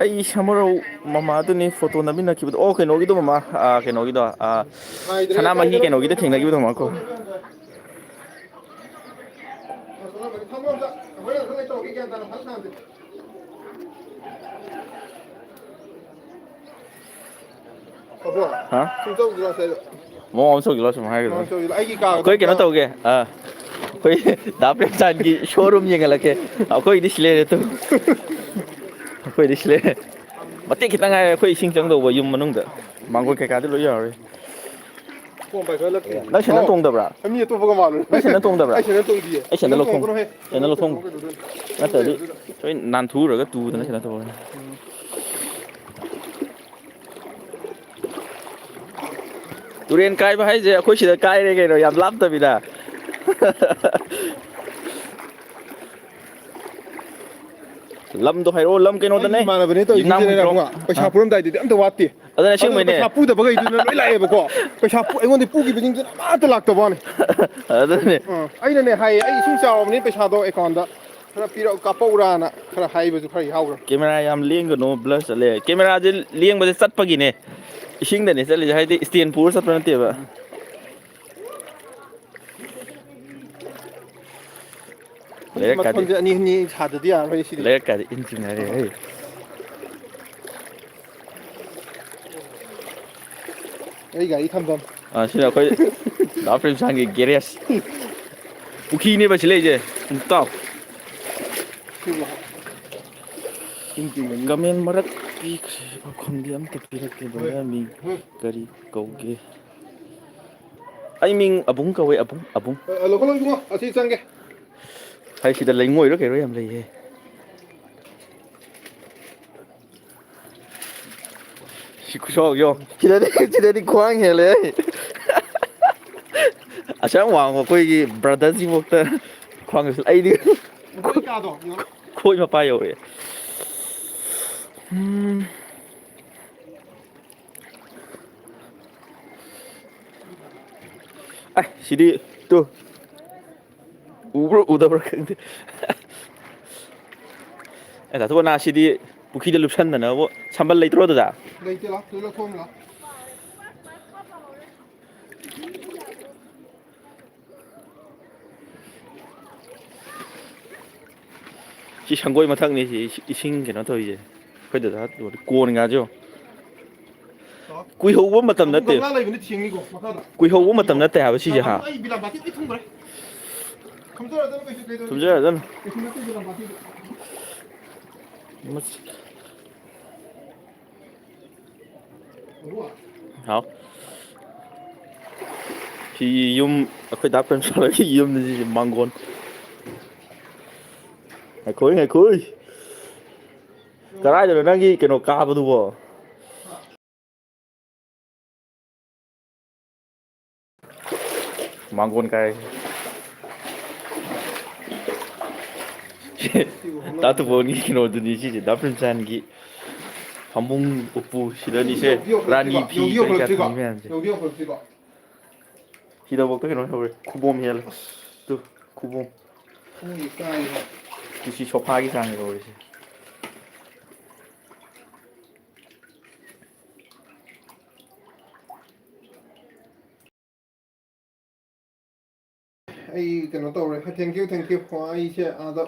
ꯑꯩ ꯁꯃꯨꯔꯧ ꯃꯃꯥꯗꯨꯅꯤ photo ꯅꯝꯃꯤꯟꯅꯈꯤꯕꯗꯣ꯫ ꯑꯣ, ꯀꯩꯅꯣꯒꯤꯗꯣ ꯃꯃꯥ, ꯑꯥ, ꯀꯩꯅꯣꯒꯤꯗꯣ, ꯑꯥ, ꯁꯅꯥꯃꯍꯤ ꯀꯩꯅꯣꯒꯤꯗ ꯊꯦꯡꯅꯈꯤꯕꯗꯣ ꯃꯃꯥ ꯀꯣ꯫ ꯑꯕꯣ, ꯍꯥ? ꯁꯨꯝ ꯆꯧꯁꯤꯔꯣ ꯁꯤꯗ? ꯃꯑꯣꯡ ꯑꯃ ꯆꯧꯁꯤꯔꯣ ꯁꯨꯝ ꯍꯥꯏꯒꯗ꯭ꯔꯣ? ꯃꯑꯣꯡ ꯆꯧꯁꯤꯔꯣ? ꯑꯩꯒꯤ ꯀꯥꯗ ꯑꯩꯈꯣꯏ ꯀꯩꯅꯣ ꯑꯝꯇ ꯇꯧꯒꯦ, ꯑꯥ, ꯑꯩꯈꯣꯏ ꯗꯥ ꯄ꯭ꯔꯦꯝꯆꯥꯟꯒꯤ showroom ꯌꯦꯡꯍꯜꯂꯛꯀꯦ꯫ ꯑꯩꯈꯣꯏꯗꯤ ꯁꯤ ꯂꯩꯔꯦ ꯇꯨ꯫ ꯑꯩꯈꯣꯏꯗꯤ ꯁꯤ ꯂꯩꯔꯦ꯫ ꯃꯇꯦꯛ ꯈꯤꯇꯪ ꯉꯥꯏꯔꯦ ꯑꯩꯈꯣꯏ ꯏꯁꯤꯡ ꯆꯪꯗꯧꯕ ꯌꯨꯝ ꯃꯅꯨꯡꯗ꯫ ꯃꯥꯡꯒꯣꯜ ꯀꯩꯀꯥꯗꯤ ꯂꯣꯏ ꯌꯧꯔꯦ꯫ ꯅꯪ ꯁꯦꯟꯗꯜ ꯇꯣꯡꯗꯕ꯭ꯔꯥ? ꯃꯤ ꯑꯇꯣꯞꯄꯒ ꯃꯥꯜꯂꯨꯔꯦ꯫ ꯅꯪ ꯁꯦꯟꯗꯜ ꯇꯣꯡꯗꯕ꯭ꯔꯥ? ꯑꯩ ꯁꯦꯟꯗꯜ ꯇꯣꯡꯗꯤꯌꯦ꯫ ꯑꯩ ꯁꯦꯟꯗꯜ ꯂꯧꯊꯣꯛ-, ꯇꯣꯡꯒꯅꯨꯍꯦ꯫ ꯁꯦꯟꯗꯜ ꯂꯧꯊꯣꯛ-, ꯅꯠꯇ꯭ꯔꯗꯤ ꯂꯣꯏ ꯅꯥꯟꯊꯨꯔꯒ ꯇꯨꯗꯅ ꯁꯦꯟꯗꯜ ꯇꯣꯡꯉꯅꯤ꯫ ꯇꯨꯔꯦꯟ ꯀꯥꯏꯕ ꯍꯥꯏꯁꯦ ꯑꯩꯈꯣꯏ ꯁꯤꯗ ꯀꯥꯏꯔꯦ ꯀꯩꯅꯣ, ꯌꯥꯝ ꯂꯥꯞꯇꯕꯤꯗ꯫ ꯂꯝꯗꯣ ꯍꯥꯏꯔꯛꯑꯣ, ꯂꯝ ꯀꯩꯅꯣꯗꯅꯦ꯫ ꯑꯩꯒꯤ ꯏꯃꯥꯟꯅꯕꯅꯦ ꯇꯧꯔꯤꯁꯤꯡꯁꯤꯅꯦ ꯌꯨꯝꯅꯥꯝ ꯍꯨꯏꯗ꯭ꯔꯣꯝ꯫ ꯏꯕꯨꯡꯉꯣ꯫ ꯄꯩꯁꯥ ꯑ꯫ ꯄꯨꯔꯝꯗꯥꯏꯗꯗꯤ ꯑꯝꯇ ꯋꯥꯠꯇꯦ꯫ ꯑꯗꯨꯅ ꯑꯗꯨꯒ ꯑꯁꯦꯡꯕꯩꯅꯦ꯫ ꯄꯩꯁꯥ ꯄꯨꯗꯕꯈꯩꯗꯨꯅ ꯂꯣꯏ ꯂꯥꯛꯑꯦꯕꯀꯣ꯫ ꯄꯩꯁꯥ ꯄꯨ-, ꯑꯩꯉꯣꯟꯗ ꯄꯨꯈꯤꯕꯁꯤꯡꯗꯨꯅ ꯑꯃꯠꯇ ꯂꯥꯛꯇꯕ ꯋꯥꯅꯤ꯫ ꯑꯗꯨꯅꯦ꯫ ꯑ, ꯑꯩꯅꯅꯦ ꯍꯥꯏꯌꯦ, "ꯑꯩ ꯏꯁꯤꯡ ꯆꯥꯎꯔꯕꯅꯤ, ꯄꯩꯁꯥꯗꯣ ꯑꯦꯀꯥꯎꯟꯗ ꯈꯔ ꯄꯤꯔꯛ-, ꯀꯥꯞꯄꯛꯎꯔꯥꯅ" ꯈꯔ ꯍꯥꯏꯕꯁꯨ ꯈꯔ ꯌꯥꯎꯈ꯭ꯔꯦ꯫ ꯀꯦꯃꯦꯔꯥ ꯌꯥꯝ ꯂꯦꯡꯒꯅꯨ, ꯕ꯭ꯂꯔ ꯆꯠꯂꯦ꯫ ꯀꯦꯃꯦꯔꯥꯁꯦ ꯂꯦꯡꯕꯁꯦ ꯆꯠꯄꯒꯤꯅꯦ, ꯏꯁꯤꯡꯗꯅꯦ ꯆꯠꯂꯤꯁꯦ, ꯍꯥꯏꯗꯤ ꯏꯁꯇꯦꯟ ꯄꯨꯔ ꯆꯠꯄ ꯅꯠꯇꯦꯕ꯫ ꯂꯩꯔꯛꯀꯥꯗꯤ, ꯃꯊꯣꯟꯁꯦ ꯑꯅꯤ ꯑꯅꯤ ꯁꯥꯗꯗꯤ ꯌꯥꯔꯔꯣꯏ ꯁꯤꯗꯤ꯫ ꯂꯩꯔꯛꯀꯥꯗꯤ ꯏꯟ ꯆꯤꯡꯅꯔꯦ, ꯑꯥ꯫ ꯍꯩ꯫ ꯑꯩ ꯒꯥꯔꯤ ꯊꯝꯐꯝ꯫ ꯑꯥ, ꯁꯤꯅ ꯑꯩꯈꯣꯏ ꯗꯥ ꯄ꯭ꯔꯦꯝꯆꯥꯟꯒꯤ ꯒꯦꯔꯦꯖ꯫ ꯄꯨꯈ꯭ꯔꯤꯅꯦꯕ ꯁꯤ ꯂꯩꯁꯦ꯫ ꯇꯥꯎ꯫ ꯁꯤꯕꯨ ꯏꯟ ꯆꯤꯡꯕ ꯃꯤ꯫ ꯀꯃꯦꯟ ꯃꯔꯛ ꯄꯤꯈ꯭ꯔꯦ, ꯄꯥꯎꯈꯨꯝꯗꯤ ꯑꯝꯇ ꯄꯤꯔꯛꯇꯦ꯫ ꯍꯣꯏ꯫ ꯕ꯭ꯔꯗꯔ ꯃꯤꯡ ꯍꯣꯏ꯫ ꯀꯔꯤ ꯀꯧꯒꯦ? ꯑꯩ ꯃꯤꯡ ꯑꯕꯨꯡ ꯀꯧꯋꯦ, ꯑꯕꯨꯡ, ꯑꯕꯨꯡ꯫ ꯑ, ꯂꯧꯈꯠꯂꯣ ꯏꯕꯨꯡꯉꯣ, ꯑꯁꯤ ꯆꯪꯒꯦ꯫ ꯍꯥꯏ, ꯁꯤꯗ ꯂꯩꯉꯣꯏꯔꯣ ꯀꯩꯔꯣ ꯌꯥꯝ ꯂꯩꯌꯦ꯫ ꯁꯤ ꯈꯨꯆꯥꯎ ꯌꯦꯡꯉꯣ꯫ ꯁꯤꯗꯗꯤ, ꯁꯤꯗꯗꯤ ꯈ꯭ꯋꯥꯡ ꯍꯦꯜꯂꯦ꯫ ꯑꯁꯨꯛ ꯌꯥꯝ ꯋꯥꯡꯕ ꯑꯩꯈꯣꯏꯒꯤ ꯕ꯭ꯔꯗꯔꯁꯤꯐꯥꯎꯗ ꯈ꯭ꯋꯥꯡ ꯍꯦꯜꯂꯦ꯫ ꯑꯩꯗꯤ ꯃꯈꯣꯏ ꯀꯥꯗꯣ ꯌꯦꯡꯉꯣ꯫ ꯈꯣꯏ ꯃꯄꯥ ꯌꯧꯔꯦ꯫ ꯎꯝ꯫ ꯑꯦ, ꯁꯤꯗꯤ ꯇꯨ꯫ ꯎꯕ꯭ꯔꯥ ꯎꯗꯕ꯭ꯔꯥ ꯈꯪꯗꯦ꯫ ꯑꯦ, ꯗꯥ ꯊꯣꯛꯄ, ꯅꯥ ꯁꯤꯗꯤ ꯄꯨꯈ꯭ꯔꯤꯗ ꯂꯨꯞꯁꯟꯗꯅꯕꯨ ꯁꯝꯕꯜ ꯂꯩꯇ꯭ꯔꯣ ꯑꯗꯨꯗ? ꯂꯩꯇꯦ, ꯂꯥꯎ, ꯁꯤꯗ ꯂꯧꯊꯣꯛꯑꯝꯃꯣ, ꯂꯥꯎ꯫ ꯁꯤ ꯁꯪꯒꯣꯏ ꯃꯊꯛꯅꯤ, ꯁꯤ ꯏꯁꯤꯡ ꯀꯩꯅꯣ ꯇꯧꯔꯤꯁꯦ꯫ ꯑꯩꯈꯣꯏ ꯗꯗꯥ ꯀꯣꯟ ꯉꯥꯁꯦ ꯌꯦꯡꯉꯣ꯫ ꯀꯨꯏꯍꯧꯕ ꯃꯇꯝ ꯅꯠꯇꯦ꯫ ꯒꯝꯂꯥ ꯂꯩꯕꯅꯤ, ꯊꯦꯡꯅꯤꯀꯣ, ꯃꯈꯥꯗ꯫ ꯀꯨꯏꯍꯧꯕ ꯃꯇꯝ ꯅꯠꯇꯦ ꯍꯥꯏꯕ ꯁꯤꯁꯦ, ꯍꯥ? ꯑꯩ ꯕꯤꯂꯥꯝꯕꯥꯇꯤ ꯂꯣꯏ ꯊꯨꯝꯈ꯭ꯔꯦ꯫ ꯈꯝꯖꯔꯗꯕꯅꯤ ꯀꯩꯁꯨ, ꯀꯩꯗꯧꯔꯒꯦ? ꯊꯨꯝꯖꯔꯗꯕꯅꯤ꯫ ꯀꯩꯁꯨ ꯅꯠꯇꯦ, ꯕꯤꯂꯥꯝꯕꯥꯇꯤꯗꯣ꯫ ꯃꯁ-, ꯍꯥꯎ꯫ ꯁꯤ ꯌꯨꯝ, ꯑꯩꯈꯣꯏ ꯗꯥ ꯄ꯭ꯔꯦꯝꯆꯥꯟꯒꯤ ꯌꯨꯝꯅꯤ ꯁꯤꯁꯦ, ꯃꯥꯡꯒꯣꯟ꯫ ꯉꯥꯏꯈꯣꯏ, ꯉꯥꯏꯈꯣꯏ꯫ ꯀꯗꯥꯏꯗꯅꯣ ꯅꯪꯒꯤ ꯀꯩꯅꯣ ꯀꯥꯕꯗꯨꯕꯣ? ꯃꯥꯡꯒꯣꯟ ꯀꯥꯏ꯫ ꯗꯥ ꯇꯨꯕꯣꯟꯒꯤ ꯀꯩꯅꯣꯗꯨꯅꯤ ꯁꯤꯁꯦ, ꯗꯥ ꯄ꯭ꯔꯦꯝꯆꯥꯟꯒꯤ ꯐꯃꯨꯡ ꯎꯄꯨ ꯁꯤꯗꯅꯤꯁꯦ, ꯔꯥꯅꯤ ꯐꯤ ꯀꯔꯤ ꯀꯔꯥ ꯊꯝꯃꯤ ꯃꯌꯥꯝꯁꯦ꯫ ꯁꯤꯗꯐꯥꯎꯗ ꯀꯩꯅꯣ ꯇꯧꯔꯦ, ꯈꯨꯕꯣꯝ ꯍꯦꯜꯂꯦ꯫ ꯇꯨ, ꯈꯨꯕꯣꯝ꯫ ꯇꯨ, ꯁꯤ ꯁꯣꯐꯥꯒꯤ ꯆꯥꯡ ꯌꯧꯔꯤꯁꯦ꯫ ꯑꯩ ꯀꯩꯅꯣ ꯇꯧꯔꯦ꯫ Thank you, thank you꯫ ꯑꯩꯁꯦ ꯑꯥꯗ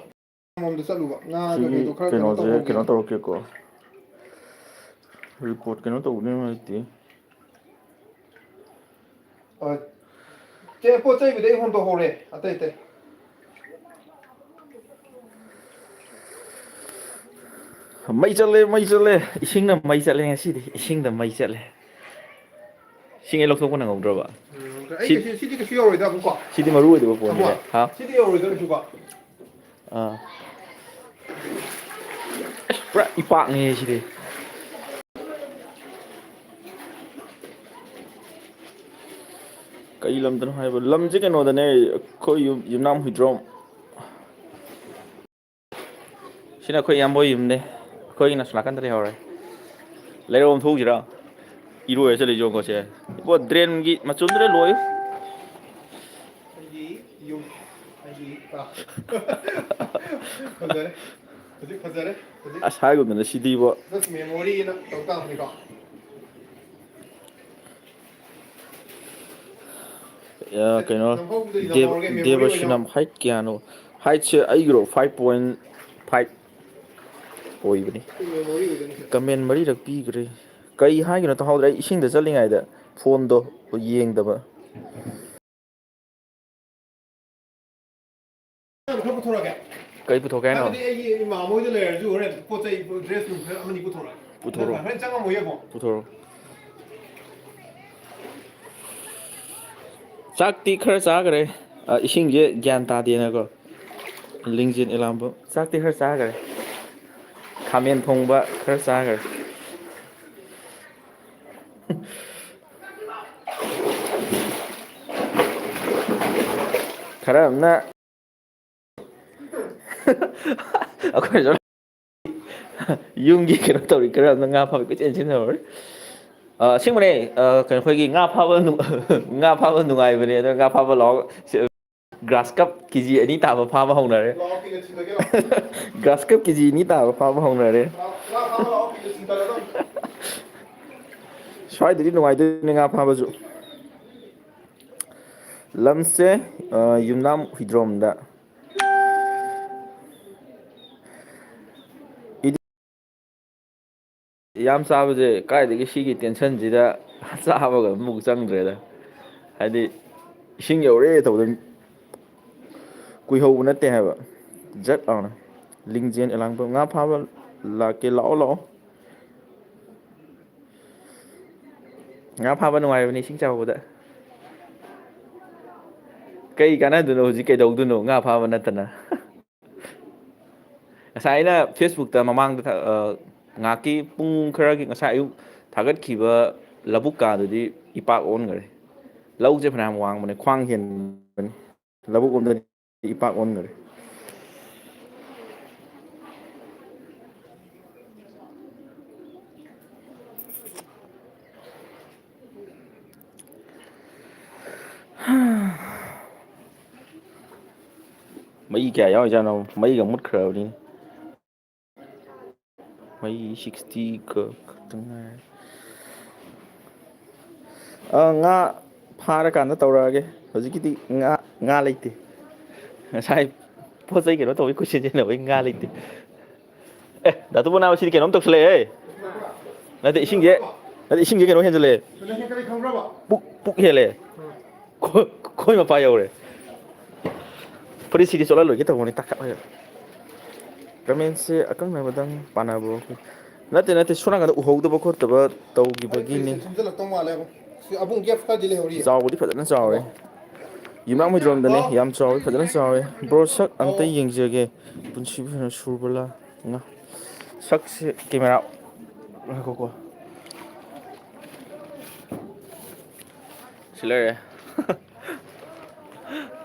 ꯂꯣꯝꯗ ꯆꯠꯂꯨꯕ꯫ ꯉꯥ ꯁꯤꯒꯤ ꯀꯩꯀꯩꯗꯣ ꯈꯔ ꯀꯩꯅꯣ ꯀꯩꯅꯣꯁꯦ ꯇꯧꯍꯧꯒꯦ꯫ ꯀꯩꯅꯣ ꯇꯧꯔꯛꯀꯦꯀꯣ꯫ Report ꯀꯩꯅꯣ ꯇꯧꯕꯗꯤ ꯅꯨꯡꯉꯥꯏꯇꯦ꯫ ꯑ, ꯆꯦ, ꯄꯣꯠ ꯆꯩꯕꯨꯗꯤ ꯑꯩ ꯍꯣꯟꯗꯣꯛꯍꯧꯔꯦ, ꯑꯇꯩ ꯑꯇꯩ꯫ ꯃꯩ ꯆꯠꯂꯦ, ꯃꯩ ꯆꯠꯂꯦ, ꯏꯁꯤꯡꯅ ꯃꯩ ꯆꯠꯂꯦ ꯉꯁꯤꯗꯤ, ꯏꯁꯤꯡꯗ ꯃꯩ ꯆꯠꯂꯦ꯫ ꯏꯁꯤꯡ ꯑꯩ ꯂꯧꯊꯣꯛꯄ ꯅꯪꯍꯧꯗ꯭ꯔꯕ? ꯎꯝ, ꯑꯩ ꯁꯤ-, ꯀꯩꯁꯨ, ꯁꯤꯗꯤ ꯀꯩꯁꯨ ꯌꯧꯔꯣꯏꯗ ꯑꯃꯨꯛꯀꯣ꯫ ꯁꯤꯗꯤ ꯃꯔꯨ ꯑꯣꯏꯗꯕ ꯄꯣꯠꯅꯤꯅꯦ꯫ ꯑꯃꯨꯛ? ꯍꯥ? ꯁꯤꯗꯤ ꯌꯧꯔꯣꯏꯗ ꯀꯩꯁꯨꯀꯣ꯫ ꯑꯥ꯫ ꯑꯁ, ꯄꯨꯔꯥ ꯏꯄꯥꯛꯅꯦ ꯁꯤꯗꯤ꯫ ꯀꯩ ꯂꯝꯗꯅꯣ ꯍꯥꯏꯕ? ꯂꯝꯁꯦ ꯀꯩꯅꯣꯗꯅꯦ, ꯑꯩꯈꯣꯏ ꯌꯨꯝ, ꯌꯨꯝꯅꯥꯝ ꯍꯨꯏꯗ꯭ꯔꯣꯝ꯫ ꯁꯤꯅ ꯑꯩꯈꯣꯏ ꯏꯌꯥꯝꯕ ꯍꯣꯏ ꯌꯨꯝꯅꯦ꯫ ꯑꯩꯈꯣꯏꯒꯤꯅ ꯑꯁꯣꯝ ꯅꯥꯀꯟꯗ ꯂꯩꯍꯧꯔꯦ꯫ ꯂꯩꯔꯛ ꯑꯃ ꯊꯣꯛꯎꯁꯤꯔꯥ? ꯏꯔꯣꯏꯔ ꯆꯠꯂꯤꯁꯦ ꯌꯦꯡꯉꯨꯀꯣ ꯁꯦ꯫ ꯏꯕꯣ, drain ꯒꯤ ꯃꯆꯨꯝꯗꯨꯗ ꯂꯣꯏ꯫ ꯑꯩꯒꯤ ꯌꯨꯝ, ꯑꯩꯒꯤ ꯀꯥ꯫ ꯐꯖꯔꯦ꯫ ꯍꯧꯖꯤꯛ ꯐꯖꯔꯦ꯫ ꯍꯧꯖꯤꯛ ꯑꯁ, ꯍꯥꯏꯒꯨꯝꯗꯅ ꯁꯤꯗꯤꯕꯣ꯫ Just memory ꯅ ꯇꯧ ꯇꯥꯕꯅꯤꯀꯣ꯫ ꯑ, ꯀꯩꯅꯣ, ꯅꯝꯍꯧꯕꯗ ꯗꯦꯕ-, ꯅꯝꯍꯧꯔꯒꯦ, memory ꯑꯣꯏꯅ꯫ ꯗꯦꯕꯁ꯭ꯔꯤꯅꯝ, height ꯀꯌꯥꯅꯣ? Height ꯁꯦ ꯑꯩꯒꯤꯔꯣ? Five point five ꯑꯣꯏꯕꯅꯤ꯫ Memory ꯑꯣꯏꯗꯣꯏꯅꯤ꯫ Comment ꯃꯔꯤꯔꯛ ꯄꯤꯈ꯭ꯔꯦ꯫ ꯀꯩ ꯍꯥꯏꯒꯤꯅꯣ ꯇꯥꯍꯧꯗ꯭ꯔꯦ꯫ ꯑꯩ ꯏꯁꯤꯡꯗ ꯆꯠꯂꯤꯉꯩꯗ phone ꯗꯣ ꯌꯦꯡꯗꯕ꯫ ꯈꯔ ꯄꯨꯊꯣꯔꯛꯑꯒꯦ꯫ ꯀꯩ ꯄꯨꯊꯣꯛꯀꯦ ꯍꯥꯏꯅꯣ? ꯍꯥꯏꯕꯗꯤ ꯑꯩꯒꯤ ꯏꯃꯥ ꯍꯣꯏꯗ ꯂꯩꯔꯁꯨ ꯍꯣꯔꯦꯟ ꯄꯣꯠ ꯆꯩ, dress ꯅꯨꯡ ꯈꯔ ꯑꯃꯅꯤ ꯄꯨꯊꯣꯔꯛꯑꯒꯦ꯫ ꯄꯨꯊꯣꯔꯛꯑꯣ꯫ ꯍꯣꯔꯦꯟ ꯆꯪꯉꯝꯃꯣꯏꯌꯦꯀꯣ꯫ ꯄꯨꯊꯣꯔꯛꯑꯣ꯫ ꯆꯥꯛꯇꯤ ꯈꯔ ꯆꯥꯈ꯭ꯔꯦ꯫ ꯑ, ꯏꯁꯤꯡꯁꯦ ꯒ꯭ꯌꯥꯟ ꯇꯥꯗꯦꯅꯀꯣ꯫ ꯂꯤꯡꯖꯦꯜ ꯏꯂꯥꯝꯕꯝ꯫ ꯆꯥꯛꯇꯤ ꯈꯔ ꯆꯥꯈ꯭ꯔꯦ꯫ ꯈꯥꯃꯦꯟ ꯊꯣꯡꯕ ꯈꯔ ꯆꯥꯈ꯭ꯔꯦ꯫ ꯈꯔ ꯑꯃꯅ ꯑꯩꯈꯣꯏꯁꯨ ꯌꯨꯝꯒꯤ ꯀꯩꯅꯣ ꯇꯧꯔꯤ, ꯈꯔ ꯑꯃꯅ ꯉꯥ ꯐꯥꯕ ꯀꯣꯏꯆꯦꯟ ꯆꯦꯟꯅꯍꯧꯔꯤ꯫ ꯑ, ꯑꯁꯦꯡꯕꯅꯦ, ꯑ, ꯀꯩꯅꯣ, ꯑꯩꯈꯣꯏꯒꯤ ꯉꯥ ꯐꯥꯕ ꯅꯨꯡ-, ꯉꯥ ꯐꯥꯕ ꯅꯨꯡꯉꯥꯏꯕꯅꯦ, ꯑꯗꯣ ꯉꯥ ꯐꯥꯕ ꯂꯥꯛꯑꯣ꯫ ꯁꯤ, ꯒ꯭ꯔꯥꯁ ꯀꯞ ꯀꯦ ꯖꯤ ꯑꯅꯤ ꯇꯥꯕ ꯐꯥꯕ ꯍꯧꯅꯔꯦ꯫ ꯒ꯭ꯔꯥꯁ ꯀꯞ ꯀꯦ ꯖꯤ ꯑꯅꯤ ꯇꯥꯕ ꯐꯥꯕ ꯍꯧꯅꯔꯦ꯫ ꯁ꯭ꯋꯥꯏꯗꯗꯤ ꯅꯨꯡꯉꯥꯏꯗꯣꯏꯅꯦ ꯉꯥ ꯐꯥꯕꯁꯨ꯫ ꯂꯝꯁꯦ, ꯑ, ꯌꯨꯝꯅꯥꯝ ꯍꯨꯏꯗ꯭ꯔꯣꯝꯗ꯫ ꯌꯥꯝ ꯆꯥꯕꯁꯦ ꯀꯥꯏꯗꯒꯤ, ꯁꯤꯒꯤ ꯇꯦꯟꯁꯟꯁꯤꯗ ꯆꯥꯕꯒ ꯑꯃꯨꯛ ꯆꯪꯗ꯭ꯔꯦꯗ꯫ ꯍꯥꯏꯗꯤ ꯏꯁꯤꯡ ꯌꯧꯔꯦ ꯇꯧꯕꯗ ꯀꯨꯏꯍꯧꯕ ꯅꯠꯇꯦ ꯍꯥꯏꯕ꯫ ꯖꯠ ꯂꯥꯎꯅ ꯂꯤꯡꯖꯦꯜ ꯑꯦꯂꯥꯡꯕꯝ ꯉꯥ ꯐꯥꯕ ꯂꯥꯛꯀꯦ, ꯂꯥꯛꯑꯣ, ꯂꯥꯛꯑꯣ꯫ ꯉꯥ ꯐꯥꯕ ꯅꯨꯡꯉꯥꯏꯕꯅꯤ ꯏꯁꯤꯡ ꯆꯥꯎꯕꯗ꯫ ꯀꯩ ꯀꯥꯟꯅꯗꯣꯏꯅꯣ ꯍꯧꯖꯤꯛ, ꯀꯩꯗꯧꯗꯣꯏꯅꯣ ꯉꯥ ꯐꯥꯕ ꯅꯠꯇꯅ? ꯉꯁꯥꯏ ꯑꯩꯅ Facebook-ꯇ ꯃꯃꯥꯡꯗ ꯊꯥ-, ꯑ, ꯉꯥꯏꯍꯥꯛꯀꯤ ꯄꯨꯡ ꯈꯔꯒꯤ ꯉꯁꯥꯏ ꯑꯌꯨꯛ ꯊꯥꯒꯠꯈꯤꯕ ꯂꯧꯕꯨꯛ ꯀꯥꯗꯨꯗꯤ ꯏꯄꯥꯛ ꯑꯣꯟꯈ꯭ꯔꯦ꯫ ꯂꯧꯁꯦ ꯐꯅꯌꯥꯝ ꯋꯥꯡꯕꯅꯦ, ꯈ꯭ꯋꯥꯡ ꯍꯦꯟꯕꯅꯤ꯫ ꯂꯧꯕꯨꯛ ꯂꯣꯝꯗꯗꯤ ꯏꯄꯥꯛ ꯑꯣꯟꯈ꯭ꯔꯦ꯫ ꯃꯩ ꯀꯌꯥ ꯌꯥꯎꯔꯤꯖꯥꯠꯅꯣ? ꯃꯩꯒ ꯃꯨꯠꯈ꯭ꯔꯕꯅꯤ꯫ ꯃꯩ sixty ꯈꯛ ꯈꯛꯇ ꯉꯥꯏꯔꯦ꯫ ꯑ, ꯉꯥ ꯐꯥꯔꯀꯥꯟꯗ ꯇꯧꯔꯛꯑꯒꯦ꯫ ꯍꯧꯖꯤꯛꯀꯤꯗꯤ ꯉꯥ, ꯉꯥ ꯂꯩꯇꯦ꯫ ꯉꯁꯥꯏ ꯄꯣꯠ ꯆꯩ ꯀꯩꯅꯣ ꯇꯧꯕꯩ ꯀꯣꯏꯆꯦꯟ ꯆꯦꯟꯅꯕꯩ ꯉꯥ ꯂꯩꯇꯦ꯫ ꯑꯦ, ꯗꯥ ꯇꯣꯝꯕ ꯅꯥꯕ, ꯁꯤꯗꯤ ꯀꯩꯅꯣꯝ ꯇꯧꯁꯜꯂꯛꯑꯦ꯫ ꯅꯠꯇꯦ, ꯏꯁꯤꯡꯁꯦ, ꯅꯠꯇꯦ, ꯏꯁꯤꯡꯁꯦ ꯀꯩꯅꯣ ꯍꯦꯟꯖꯜꯂꯛꯑꯦ꯫ ꯄꯨꯛ, ꯄꯨꯛ ꯍꯦꯜꯂꯦ꯫ ꯈꯣꯏ, ꯈꯣꯏ ꯃꯄꯥ ꯌꯧꯔꯦ꯫ ꯐꯨꯔꯤꯠꯁꯤꯗꯤ ꯆꯣꯠꯍꯜꯂꯣꯏꯒꯦ ꯇꯧꯕꯅꯤ, ꯇꯥꯈꯠꯂꯒ꯫ ꯀꯃꯦꯟꯁꯦ ꯑꯀꯛꯅꯕꯗꯪ ꯄꯥꯟꯅꯕ꯭ꯔꯣ? ꯅꯠꯇꯦ, ꯅꯠꯇꯦ, ꯁꯣꯝ ꯅꯥꯀꯟꯗ ꯎꯍꯧꯗꯕ ꯈꯣꯠꯇꯕ ꯇꯧꯈꯤꯕꯒꯤꯅꯤ꯫ ꯁꯝꯖꯜꯂꯛꯇꯧ ꯃꯥꯜꯂꯦ꯫ ꯁꯤ ꯑꯕꯨꯡ gap ꯈꯔꯗꯤ ꯂꯩꯍꯧꯔꯤꯌꯦ꯫ ꯆꯥꯎꯕꯗꯤ ꯐꯖꯅ ꯆꯥꯎꯔꯦ꯫ ꯌꯨꯝꯅꯥꯝ ꯍꯨꯏꯗ꯭ꯔꯣꯝꯗꯅꯦ꯫ ꯌꯥꯝ ꯆꯥꯎꯋꯤ, ꯐꯖꯅ ꯆꯥꯎꯋꯤ꯫ ꯕ꯭ꯔꯣ, ꯁꯛ ꯑꯝꯇ ꯌꯦꯡꯖꯒꯦ꯫ ꯄꯨꯟꯁꯤ ꯁꯨꯔꯕꯂꯥ? ꯉꯥ-, ꯁꯛꯁꯦ ꯀꯦꯃꯦꯔꯥ, ꯉꯥꯏꯈꯣꯀꯣ꯫ ꯁꯤ ꯂꯩꯔꯦ꯫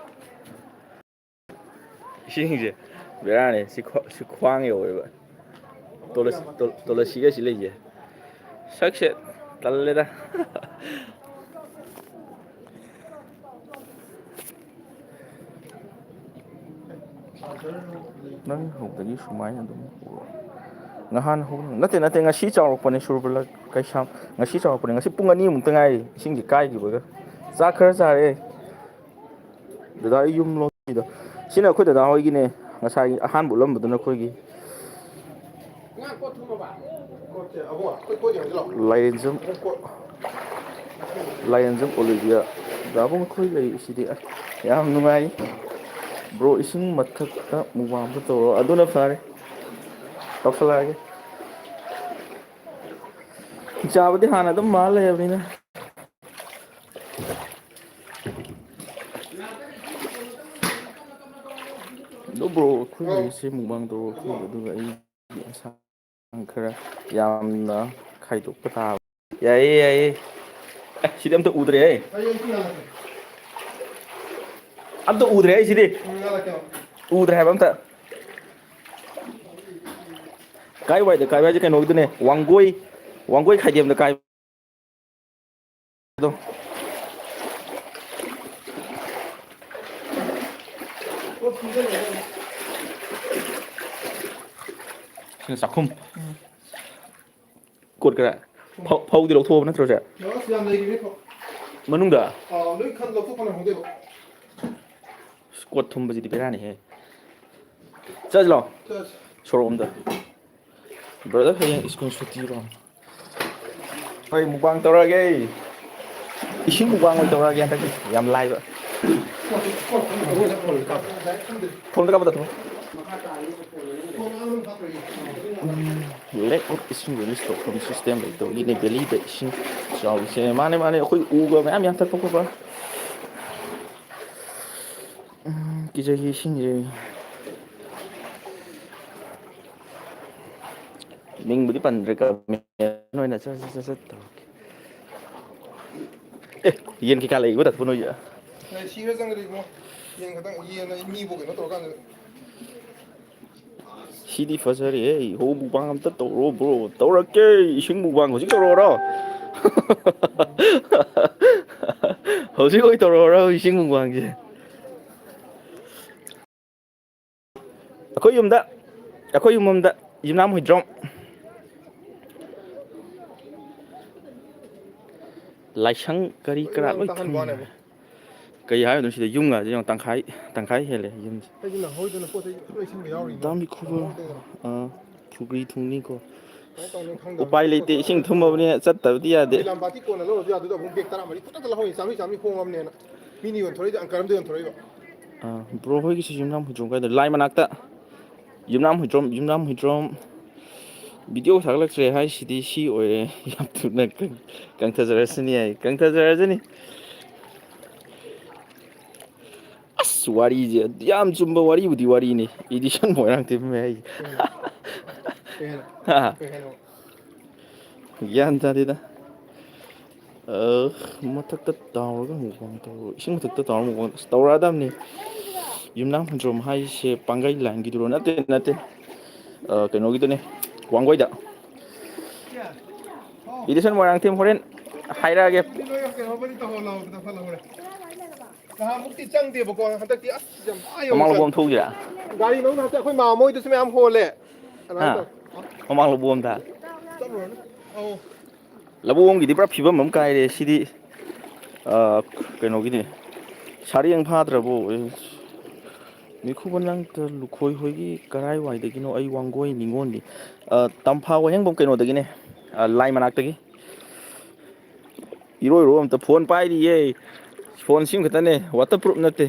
ꯏꯁꯤꯡꯁꯦ ꯕꯦꯔꯥꯅꯦ꯫ ꯁꯤ ꯈ꯭ꯋꯥ-, ꯁꯤ ꯈ꯭ꯋꯥꯡ ꯌꯧꯋꯦꯕ꯫ ꯇꯣꯂꯁꯤ-, ꯇꯣ-, ꯇꯣꯂꯁꯤꯒ ꯁꯤ ꯂꯩꯁꯦ꯫ ꯁꯛꯁꯦ ꯇꯜꯂꯦꯗ꯫ ꯅꯪ ꯍꯧꯕꯗꯒꯤ ꯁꯨꯃꯥꯏꯅ ꯑꯗꯨꯝ ꯎꯔꯣ꯫ ꯅꯍꯥꯟ ꯍꯧ-, ꯅꯠꯇꯦ, ꯅꯠꯇꯦ, ꯉꯁꯤ ꯆꯥꯎꯔꯛꯄꯅꯦ ꯁꯨꯔꯕꯂꯥ ꯀꯩꯁꯥꯝ꯫ ꯉꯁꯤ ꯆꯥꯎꯔꯛꯄꯅꯦ꯫ ꯉꯁꯤ ꯄꯨꯡ ꯑꯅꯤꯃꯨꯛꯇ ꯉꯥꯏꯔꯤ ꯏꯁꯤꯡꯁꯦ ꯀꯥꯏꯈꯤꯕꯒ꯫ ꯆꯥꯛ ꯈꯔ ꯆꯥꯔꯦ꯫ ꯗꯗꯥ ꯑꯩ ꯌꯨꯝ ꯂꯣꯝꯒꯤꯗꯣ꯫ ꯁꯤꯅ ꯑꯩꯈꯣꯏ ꯗꯗꯥ ꯍꯣꯏꯒꯤꯅꯦ, ꯉꯁꯥꯏꯒꯤ ꯑꯍꯥꯟꯕ ꯎꯠꯂꯝꯕꯗꯨꯅ ꯑꯩꯈꯣꯏꯒꯤ꯫ ꯂꯥꯏꯔꯦꯟꯖꯝ, ꯂꯥꯏꯔꯦꯟꯖꯝ ꯑꯣꯂꯤꯚꯤꯌꯥ꯫ ꯗꯥꯕꯨꯡ ꯑꯩꯈꯣꯏ ꯂꯩꯔꯤꯁꯤꯗꯤ ꯑꯁ ꯌꯥꯝ ꯅꯨꯡꯉꯥꯏ꯫ ꯕ꯭ꯔꯣ, ꯏꯁꯤꯡ ꯃꯊꯛꯇ ꯃꯨꯛꯕꯥꯡ ꯑꯝꯇ ꯇꯧꯔꯣ꯫ ꯑꯗꯨꯅ ꯐꯔꯦ꯫ ꯇꯧꯁꯜꯂꯛꯑꯒꯦ꯫ ꯆꯥꯕꯗꯤ ꯍꯥꯟꯅ ꯑꯗꯨꯝ ꯃꯥꯜ ꯂꯩꯔꯕꯅꯤꯅ꯫ ꯑꯗꯣ ꯕ꯭ꯔꯣ, ꯑꯩꯈꯣꯏ ꯂꯩꯔꯤꯁꯦ ꯃꯨꯛꯕꯥꯡ ꯇꯧꯔꯣ ꯑꯩꯈꯣꯏ, ꯑꯗꯨꯒ ꯑꯩ ꯌꯦꯟꯁꯥꯡ ꯈꯔ ꯌꯥꯝꯅ ꯈꯥꯏꯗꯣꯛꯄ ꯇꯥꯕ꯫ ꯌꯥꯏꯌꯦ, ꯌꯥꯏꯌꯦ꯫ ꯑꯦ, ꯁꯤꯗꯤ ꯑꯝꯇ ꯎꯗ꯭ꯔꯦꯍꯦ꯫ ꯑꯝꯇ ꯎꯗ꯭ꯔꯦ ꯑꯩ ꯁꯤꯗꯤ꯫ ꯎꯗ꯭ꯔꯦ ꯍꯥꯏꯕ ꯑꯝꯇ꯫ ꯀꯥꯏ ꯋꯥꯏꯗ ꯀꯥꯏ ꯋꯥꯏꯁꯦ ꯀꯩꯅꯣꯒꯤꯗꯨꯅꯦ, ꯋꯥꯡꯒꯣꯏ, ꯋꯥꯡꯒꯣꯏ ꯈꯥꯏꯗꯦꯝꯗ ꯀꯥꯏ꯫ ꯑꯗꯣ꯫ ꯁꯤꯅ ꯆꯥꯛꯈꯨꯝ꯫ ꯀꯣꯠꯈ꯭ꯔꯦ꯫ ꯐꯧ-, ꯐꯧꯗꯤ ꯂꯧꯊꯣꯛꯑꯕ ꯅꯠꯇ꯭ꯔꯣ ꯁꯦ? ꯑꯁ, ꯌꯥꯝ ꯂꯩꯔꯤꯅꯦ ꯐꯧ꯫ ꯃꯅꯨꯡꯗ? ꯑꯥ, ꯂꯣꯏ ꯈꯟ ꯂꯧꯊꯣꯛꯄ ꯅꯪꯍꯧꯗꯦꯕ꯫ ꯀꯣꯠ ꯊꯨꯝꯕꯁꯤꯗꯤ ꯕꯦꯔꯥꯅꯤꯍꯦ꯫ ꯆꯠꯂꯁꯤ ꯂꯥꯎ꯫ ꯆꯠꯂꯁꯤ꯫ ꯁꯣꯔꯣꯛ ꯑꯝꯗ꯫ ꯕ꯭ꯔꯗꯔ, ꯍꯌꯦꯡ ꯁ꯭ꯀꯨꯜ ꯁꯨꯇꯤꯔꯣ? ꯍꯣꯏ, ꯃꯨꯛꯕꯥꯡ ꯇꯧꯔꯛꯑꯒꯦ꯫ ꯏꯁꯤꯡ ꯃꯨꯛꯕꯥꯡ ꯑꯣꯏꯅ ꯇꯧꯔꯛꯑꯒꯦ ꯍꯟꯗꯛꯇꯤ꯫ ꯌꯥꯝ ꯂꯥꯏꯕ꯫ ꯐꯣꯟꯗ ꯀꯥꯞꯄ ꯇꯥꯊꯣꯛꯑꯣ꯫ ꯎꯝ, lack of ꯏꯁꯤꯡ release ꯇꯧꯐꯝ system ꯂꯩꯇꯕꯒꯤꯅꯦ ꯚꯦꯂꯤꯗ ꯏꯁꯤꯡ ꯆꯥꯎꯔꯤꯁꯦ꯫ ꯃꯥꯅꯦ, ꯃꯥꯅꯦ, ꯑꯩꯈꯣꯏ ꯎꯒ ꯃꯌꯥꯝ ꯌꯥꯟꯊꯠꯄ ꯈꯣꯠꯄ꯫ ꯀꯤꯖꯩ ꯏꯁꯤꯡꯁꯦ꯫ ꯃꯤꯡꯕꯨꯗꯤ ꯄꯟꯗ꯭ꯔꯦ, ꯀꯃꯦꯟ ꯑꯣꯏꯅ ꯁꯠ ꯁꯠ ꯁꯠ ꯁꯠ ꯇꯧꯔꯛꯀꯦ꯫ ꯑꯦ, ꯌꯦꯟ ꯀꯩꯀꯥ ꯂꯩꯕ ꯇꯠꯄ ꯅꯣꯏꯁꯦ? ꯂꯩ, ꯁꯤꯔ ꯆꯪꯈ꯭ꯔꯦ ꯏꯕꯨꯡꯉꯣ꯫ ꯌꯦꯟ ꯈꯛꯇꯪ, ꯌꯦꯟ ꯃꯤꯕꯨ ꯀꯩꯅꯣ ꯇꯧꯔꯀꯥꯟꯗ꯫ ꯁꯤꯗꯤ ꯐꯖꯔꯦꯍꯦ, ꯍꯣ, ꯃꯨꯛꯕꯥꯡ ꯑꯝꯇ ꯇꯧꯔꯣ bro꯫ ꯇꯧꯔꯛꯀꯦ, ꯏꯁꯤꯡ ꯃꯨꯛꯕꯥꯡ ꯍꯧꯖꯤꯛ ꯇꯧꯔꯛꯑꯣꯔꯣ? ꯍꯧꯖꯤꯛ ꯑꯣꯏ ꯇꯧꯔꯛꯑꯣꯔꯣ ꯏꯁꯤꯡ ꯃꯨꯛꯕꯥꯡꯁꯦ? ꯑꯩꯈꯣꯏ ꯌꯨꯝꯗ, ꯑꯩꯈꯣꯏ ꯌꯨꯝ ꯃꯝꯗ ꯌꯨꯝꯅꯥꯝ ꯍꯨꯏꯗ꯭ꯔꯣꯝ꯫ ꯂꯥꯏꯁꯪ ꯀꯔꯤ ꯀꯔꯥ ꯂꯣꯏ ꯊꯝꯃꯦ꯫ ꯀꯩ ꯍꯥꯏꯔꯨꯅꯣ ꯁꯤꯗ, ꯌꯨꯝꯒꯁꯦ ꯌꯦꯡꯉꯣ, ꯇꯪꯈꯥꯏ, ꯇꯪꯈꯥꯏ ꯍꯦꯜꯂꯦ ꯌꯨꯝꯁꯦ꯫ ꯑꯩꯁꯨ ꯅꯍꯣꯏꯗꯅ ꯄꯣꯠ ꯆꯩ ꯂꯣꯏꯁꯤꯟꯕ ꯌꯥꯎꯔꯤꯅꯦ꯫ ꯗꯥꯝ ꯃꯤꯈꯨꯕ, ꯑ, ꯈꯨꯒ꯭ꯔꯤ ꯊꯨꯡꯅꯤꯀꯣ꯫ ꯀꯃꯥꯏꯅ ꯇꯧꯅꯤ ꯈꯪꯗꯕꯅꯤ꯫ ꯎꯄꯥꯏ ꯂꯩꯇꯦ, ꯏꯁꯤꯡ ꯊꯨꯝꯃꯕꯅꯤꯅ ꯆꯠꯇꯕꯗꯤ ꯌꯥꯗꯦ꯫ ꯂꯝꯄꯥꯛꯇꯤ ꯀꯣꯟꯅ ꯂꯧꯔꯁꯨ ꯌꯥꯗꯣꯏꯗꯣ, ꯑꯃꯨꯛ ꯕꯦꯒ ꯇꯔꯥꯃꯔꯤ ꯈꯨꯗꯛꯇ ꯂꯧꯍꯧꯔꯤ, ꯆꯥꯝꯃꯔꯤ ꯆꯥꯝꯃꯔꯤ ꯍꯣꯡꯉꯕꯅꯦꯅ꯫ ꯃꯤꯅ ꯌꯣꯟꯊꯣꯔꯛꯏꯗꯣ ꯑꯪꯀꯔ ꯑꯝꯗ ꯌꯣꯟꯊꯣꯔꯛꯏꯕ꯫ ꯑ, bro ꯍꯣꯏꯒꯤꯁꯨ ꯌꯨꯝꯅꯥꯝ ꯍꯨꯏꯗ꯭ꯔꯣꯝ ꯀꯥꯏꯗ? ꯂꯥꯏ ꯃꯅꯥꯛꯇ꯫ ꯌꯨꯝꯅꯥꯝ ꯍꯨꯏꯗ꯭ꯔꯣꯝ, ꯌꯨꯝꯅꯥꯝ ꯍꯨꯏꯗ꯭ꯔꯣꯝ꯫ ꯚꯤꯗꯤꯑꯣ ꯊꯥꯒꯠꯂꯛꯇ꯭ꯔꯦ ꯍꯥꯏꯁꯤꯗꯤ ꯁꯤ ꯑꯣꯏꯔꯦ꯫ ꯌꯥꯝ ꯊꯨꯅ ꯀꯪ-, ꯀꯪꯊꯖꯔꯁꯅꯤ ꯍꯥꯏ, ꯀꯪꯊꯖꯔꯁꯅꯤ꯫ ꯑꯁ, ꯋꯥꯔꯤꯁꯦ ꯌꯥꯝ ꯆꯨꯝꯕ ꯋꯥꯔꯤꯕꯨꯗꯤ ꯋꯥꯔꯤꯅꯤ꯫ Edison ꯃꯣꯏꯔꯥꯡꯊꯦꯝ ꯍꯥꯏꯁꯦ꯫ ꯀꯩ ꯍꯥꯏꯅꯣ? ꯍꯥ? ꯀꯩ ꯍꯥꯏꯅꯣ? ꯒ꯭ꯌꯥꯟ ꯇꯥꯗꯦꯗ꯫ ꯑ, ꯃꯊꯛꯇ ꯇꯥꯎꯔꯒ ꯑꯃꯨꯛ ꯕꯟ ꯇꯧꯔꯣ꯫ ꯏꯁꯤꯡ ꯃꯊꯛꯇ ꯇꯥꯎꯔꯒ ꯑꯃꯨꯛ ꯕꯟ ꯇꯧꯔꯛꯑꯗꯕꯅꯤ꯫ ꯌꯨꯝꯅꯥꯝ ꯍꯨꯏꯗ꯭ꯔꯣꯝ ꯍꯥꯏꯁꯦ ꯄꯥꯡꯒꯩ ꯂꯥꯏꯟꯒꯤꯗꯨꯔꯣ? ꯅꯠꯇꯦ, ꯅꯠꯇꯦ꯫ ꯑ, ꯀꯩꯅꯣꯒꯤꯗꯨꯅꯦ, ꯋꯥꯡꯒꯣꯏꯗ꯫ Edison ꯃꯣꯏꯔꯥꯡꯊꯦꯝ ꯍꯣꯔꯦꯟ ꯍꯥꯏꯔꯛꯑꯒꯦ꯫ ꯅꯍꯥꯟꯃꯨꯛꯇꯤ ꯆꯪꯗꯦꯕꯀꯣ, ꯍꯟꯗꯛꯇꯤ ꯑꯁ ꯌꯥꯝ ꯑꯥ ꯌꯧꯅ ꯃꯃꯥꯡ ꯂꯧꯕ ꯆꯪ-, ꯑꯃ ꯊꯣꯛꯎꯁꯤꯔꯥ? ꯒꯥꯔꯤ ꯅꯧꯅ ꯍꯟꯗꯛ ꯑꯩꯈꯣꯏ ꯃꯥꯃ ꯍꯣꯏꯗꯁꯨ ꯃꯌꯥꯝ ꯍꯣꯜꯂꯦ꯫ ꯍꯥ? ꯑꯗꯨꯃꯥꯏꯅ ꯇꯧ-, ꯃꯃꯥꯡ ꯂꯧꯕ ꯑꯝꯗ꯫ ꯆꯠꯂꯨꯔꯅꯨ꯫ ꯑꯧ꯫ ꯂꯧꯕꯨꯛꯂꯣꯝꯒꯤꯗꯤ ꯄꯨꯔꯥ ꯐꯤꯕꯝ ꯑꯃ ꯀꯥꯏꯔꯦ ꯁꯤꯗꯤ꯫ ꯑ, ꯀꯩꯅꯣꯒꯤꯅꯤ, ꯁꯥꯔꯦꯡ ꯐꯥꯗ꯭ꯔꯕꯣ? ꯃꯤꯈꯨꯕ ꯅꯪꯇ ꯂꯨꯈꯣꯏ ꯍꯣꯏꯒꯤ ꯀꯔꯥꯏꯋꯥꯏꯗꯒꯤꯅꯣ? ꯑꯩ ꯋꯥꯡꯒꯣꯏ ꯅꯤꯉꯣꯜꯅꯤ꯫ ꯑ, ꯇꯝꯐꯥ ꯋꯥꯍꯦꯡꯕꯝ ꯀꯩꯅꯣꯗꯒꯤꯅꯦ, ꯑ, ꯂꯥꯏ ꯃꯅꯥꯛꯇꯒꯤ꯫ ꯏꯔꯣꯏꯔꯣ ꯑꯝꯇ, ꯐꯣꯟ ꯄꯥꯏꯔꯤꯌꯦ꯫ ꯐꯣꯟ ꯁꯤꯝ ꯈꯛꯇꯅꯦ, ꯋꯥꯇꯔ ꯄ꯭ꯔꯨꯐ ꯅꯠꯇꯦ꯫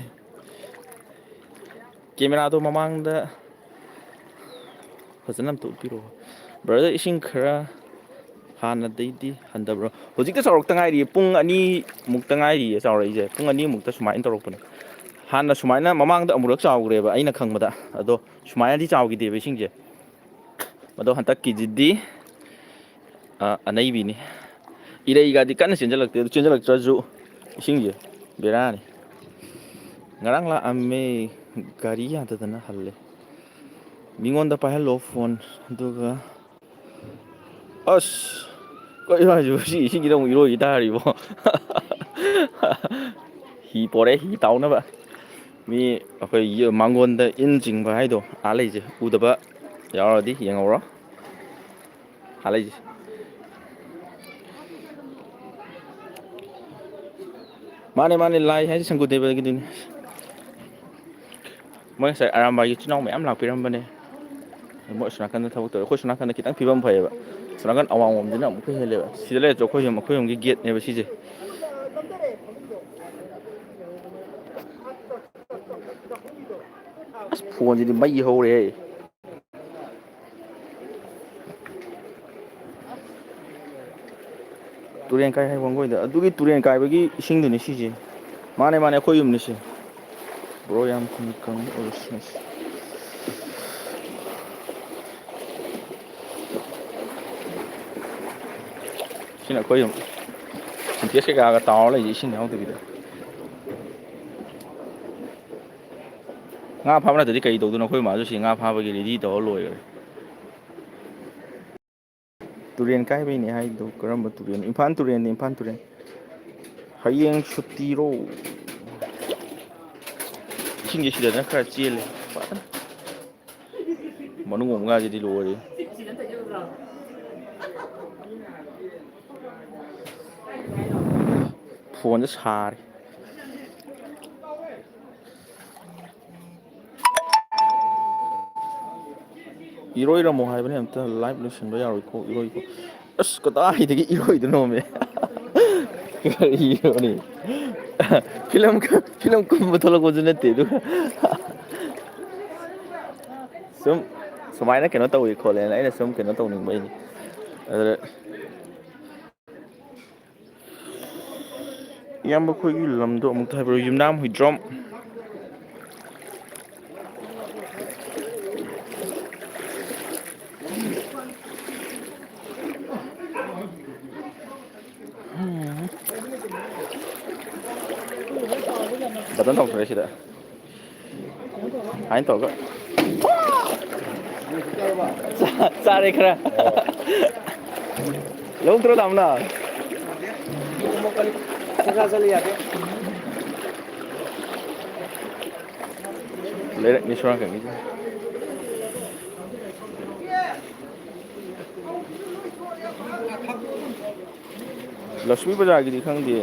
ꯀꯦꯃꯦꯔꯥꯗꯣ ꯃꯃꯥꯡꯗ ꯐꯖꯅ ꯑꯝꯇ ꯎꯠꯄꯤꯔꯛꯑꯣ꯫ Brother, ꯏꯁꯤꯡ ꯈꯔ ꯍꯥꯟꯅꯗꯩꯗꯤ ꯍꯟꯊꯕ꯭ꯔꯣ? ꯍꯧꯖꯤꯛꯇ ꯆꯥꯎꯔꯛꯇ ꯉꯥꯏꯔꯤꯌꯦ, ꯄꯨꯡ ꯑꯅꯤꯃꯨꯛꯇ ꯉꯥꯏꯔꯤꯌꯦ ꯆꯥꯎꯔꯛꯏꯁꯦ, ꯄꯨꯡ ꯑꯅꯤꯃꯨꯛꯇ ꯁꯨꯃꯥꯏꯅ ꯇꯧꯔꯛꯄꯅꯦ꯫ ꯍꯥꯟꯅ ꯁꯨꯃꯥꯏꯅ ꯃꯃꯥꯡꯗ ꯑꯃꯨꯔꯛ ꯆꯥꯎꯈ꯭ꯔꯦꯕ, ꯑꯩꯅ ꯈꯪꯕꯗ꯫ ꯑꯗꯣ ꯁꯨꯃꯥꯏꯅꯗꯤ ꯆꯥꯎꯈꯤꯗꯦꯕ ꯏꯁꯤꯡꯁꯦ꯫ ꯑꯗꯣ ꯍꯟꯗꯛꯀꯤꯁꯤꯗꯤ, ꯑ, ꯑꯅꯩꯕꯤꯅꯤ꯫ ꯏꯔꯩꯒꯗꯤ ꯀꯟꯅ ꯆꯦꯟꯖꯜꯂꯛꯇꯦ, ꯑꯗꯨ ꯆꯦꯟꯖꯜꯂꯛꯇ꯭ꯔꯁꯨ ꯏꯁꯤꯡꯁꯦ ꯕꯦꯔꯥꯅꯤ꯫ ꯉꯔꯥꯡ ꯂꯥꯛꯑꯝꯃꯦ, ꯒꯥꯔꯤ ꯌꯥꯗꯗꯅ ꯍꯜꯂꯦ꯫ ꯃꯤꯉꯣꯟꯗ ꯄꯥꯏꯍꯜꯂꯣ ꯐꯣꯟ, ꯑꯗꯨꯒ ꯑꯁ, ꯀꯩꯅꯣ ꯍꯥꯏꯁꯤꯕꯣ? ꯁꯤ ꯏꯁꯤꯡꯁꯤꯗ ꯑꯃꯨꯛ ꯏꯔꯣꯏꯈꯤ ꯇꯥꯔꯤꯕꯣ? ꯍꯤ ꯄꯣꯔꯛꯑꯦ, ꯍꯤ ꯇꯥꯎꯅꯕ꯫ ꯃꯤ ꯑꯩꯈꯣꯏ ꯌ-, ꯃꯥꯡꯒꯣꯟꯗ ꯏꯟ ꯆꯤꯡꯕ ꯍꯥꯏꯗꯣ, ꯑꯥ ꯂꯩꯁꯦ, ꯎꯗꯕ ꯌꯥꯎꯔꯗꯤ ꯌꯦꯡꯍꯧꯔꯣ꯫ ꯑꯥ ꯂꯩꯁꯦ꯫ ꯃꯥꯅꯦ, ꯃꯥꯅꯦ, ꯂꯥꯏ ꯍꯥꯏꯁꯦ ꯁꯪꯒꯨꯗꯦꯕꯒꯤꯗꯨꯅꯤ꯫ ꯃꯣꯏ ꯉꯁꯥꯏ ꯑꯔꯥꯝꯕꯥꯏꯒꯤ ꯏꯆꯤꯟ ꯏꯅꯥꯎ ꯃꯌꯥꯝ ꯂꯥꯛꯄꯤꯔꯝꯕꯅꯦ꯫ ꯃꯣꯏ ꯑꯁꯣꯝ ꯅꯥꯀꯟꯗ ꯊꯕꯛ ꯇꯧꯋꯦ꯫ ꯑꯩꯈꯣꯏ ꯁꯣꯝ ꯅꯥꯀꯟꯗ ꯈꯤꯇꯪ ꯐꯤꯕꯝ ꯐꯩꯌꯦꯕ꯫ ꯑꯁꯣꯝ ꯅꯥꯀꯟ ꯑꯋꯥꯡꯂꯣꯝꯗꯨꯅ ꯑꯃꯨꯛꯀ ꯍꯦꯜꯂꯦꯕ꯫ ꯁꯤꯗ ꯂꯩꯔꯁꯨ ꯑꯩꯈꯣꯏ ꯌꯨꯝ, ꯑꯩꯈꯣꯏ ꯌꯨꯝꯒꯤ ꯒꯦꯠꯅꯦꯕ ꯁꯤꯁꯦ꯫ ꯑꯁ, ꯐꯣꯟꯁꯤꯗꯤ ꯃꯩ ꯍꯧꯔꯦꯍꯦ꯫ ꯇꯨꯔꯦꯟ ꯀꯥꯏ ꯍꯥꯏ ꯋꯥꯡꯒꯣꯏꯗ꯫ ꯑꯗꯨꯒꯤ ꯇꯨꯔꯦꯟ ꯀꯥꯏꯕꯒꯤ ꯏꯁꯤꯡꯗꯨꯅꯤ ꯁꯤꯁꯦ꯫ ꯃꯥꯅꯦ, ꯃꯥꯅꯦ, ꯑꯩꯈꯣꯏ ꯌꯨꯝꯅꯤ ꯁꯤ꯫ ꯕ꯭ꯔꯣ, ꯌꯥꯝ ꯊꯨꯅ ꯀꯪꯕ ꯑꯣꯏꯔꯁꯅꯨ꯫ ꯁꯤꯅ ꯑꯩꯈꯣꯏ ꯌꯨꯝ꯫ ꯁꯤꯟꯇꯦꯛꯁ ꯀꯩꯀꯥꯒ ꯇꯥꯎꯔ ꯂꯩꯁꯦ ꯏꯁꯤꯡ ꯌꯥꯎꯗꯕꯤꯗ꯫ ꯉꯥ ꯐꯥꯕ ꯅꯠꯇ꯭ꯔꯗꯤ ꯀꯔꯤ ꯇꯧꯗꯣꯏꯅꯣ? ꯑꯩꯈꯣꯏ ꯃꯥꯁꯨ ꯁꯤ ꯉꯥ ꯐꯥꯕꯒꯤ ꯔꯦꯗꯤ ꯇꯧꯔ ꯂꯣꯏꯈ꯭ꯔꯦ꯫ ꯇꯨꯔꯦꯟ ꯀꯥꯏꯕꯩꯅꯦ ꯍꯥꯏꯗꯣ ꯀꯔꯝꯕ ꯇꯨꯔꯦꯟ? ꯏꯝꯐꯥꯜ ꯇꯨꯔꯦꯟꯅꯤ, ꯏꯝꯐꯥꯜ ꯇꯨꯔꯦꯟ꯫ ꯍꯌꯦꯡ ꯁꯨꯇꯤꯔꯣ? ꯏꯁꯤꯡꯁꯦ ꯁꯤꯗꯅ ꯈꯔ ꯆꯦꯜꯂꯦ꯫ ꯃꯅꯨꯡ ꯑꯃꯒꯁꯤꯗꯤ ꯂꯣꯏꯔꯦ꯫ ꯐꯣꯟꯁꯦ ꯁꯥꯔꯦ꯫ ꯏꯔꯣꯏꯔꯝꯃꯣ ꯍꯥꯏꯕꯅꯦ, ꯑꯝꯇ ꯂꯥꯏꯚ ꯂꯣꯏꯁꯤꯟꯕ ꯌꯥꯔꯣꯏꯀꯣ, ꯏꯔꯣꯏꯀꯣ꯫ ꯑꯁ, ꯀꯗꯥꯏꯗꯒꯤ ꯏꯔꯣꯏꯗꯣꯏꯅꯣꯃꯦ? ꯀꯔꯤꯅꯣꯅꯦ? ꯐꯤꯂꯝ, ꯐꯤꯂꯝ ꯀꯨꯝꯕ ꯊꯣꯛꯂꯛꯄꯁꯨ ꯅꯠꯇꯦ, ꯑꯗꯨꯒ ꯁꯨꯝ ꯁꯨꯃꯥꯏꯅ ꯀꯩꯅꯣ ꯇꯧꯏ ꯈꯣꯠꯂꯦꯅ ꯑꯩꯅ ꯁꯨꯝ ꯀꯩꯅꯣ ꯇꯧꯅꯤꯡꯕꯩꯅꯤ꯫ ꯑꯗꯨꯗ ꯏꯌꯥꯝꯕ ꯑꯩꯈꯣꯏꯒꯤ ꯂꯝꯗꯣ ꯑꯃꯨꯛꯇ ꯍꯥꯏꯕꯤꯔꯛꯑꯣ꯫ ꯌꯨꯝꯅꯥꯝ ꯍꯨꯏꯗ꯭ꯔꯣꯝ꯫ ꯕꯇꯟ ꯇꯧꯊꯣꯔꯛꯑꯦ ꯁꯤꯗ꯫ ꯁꯨꯃꯥꯏꯅ ꯇꯧꯔꯒ ꯆꯥ-, ꯆꯥꯔꯦ ꯈꯔ꯫ ꯂꯧꯗ꯭ꯔꯣ ꯇꯥꯃꯣꯅ? ꯂꯩꯔꯛꯅꯤ ꯁꯣꯔꯥꯀꯟꯒꯤꯁꯦ꯫ ꯂꯛꯁꯃꯤ ꯕꯖꯥꯔꯒꯤꯗꯤ ꯈꯪꯗꯦ꯫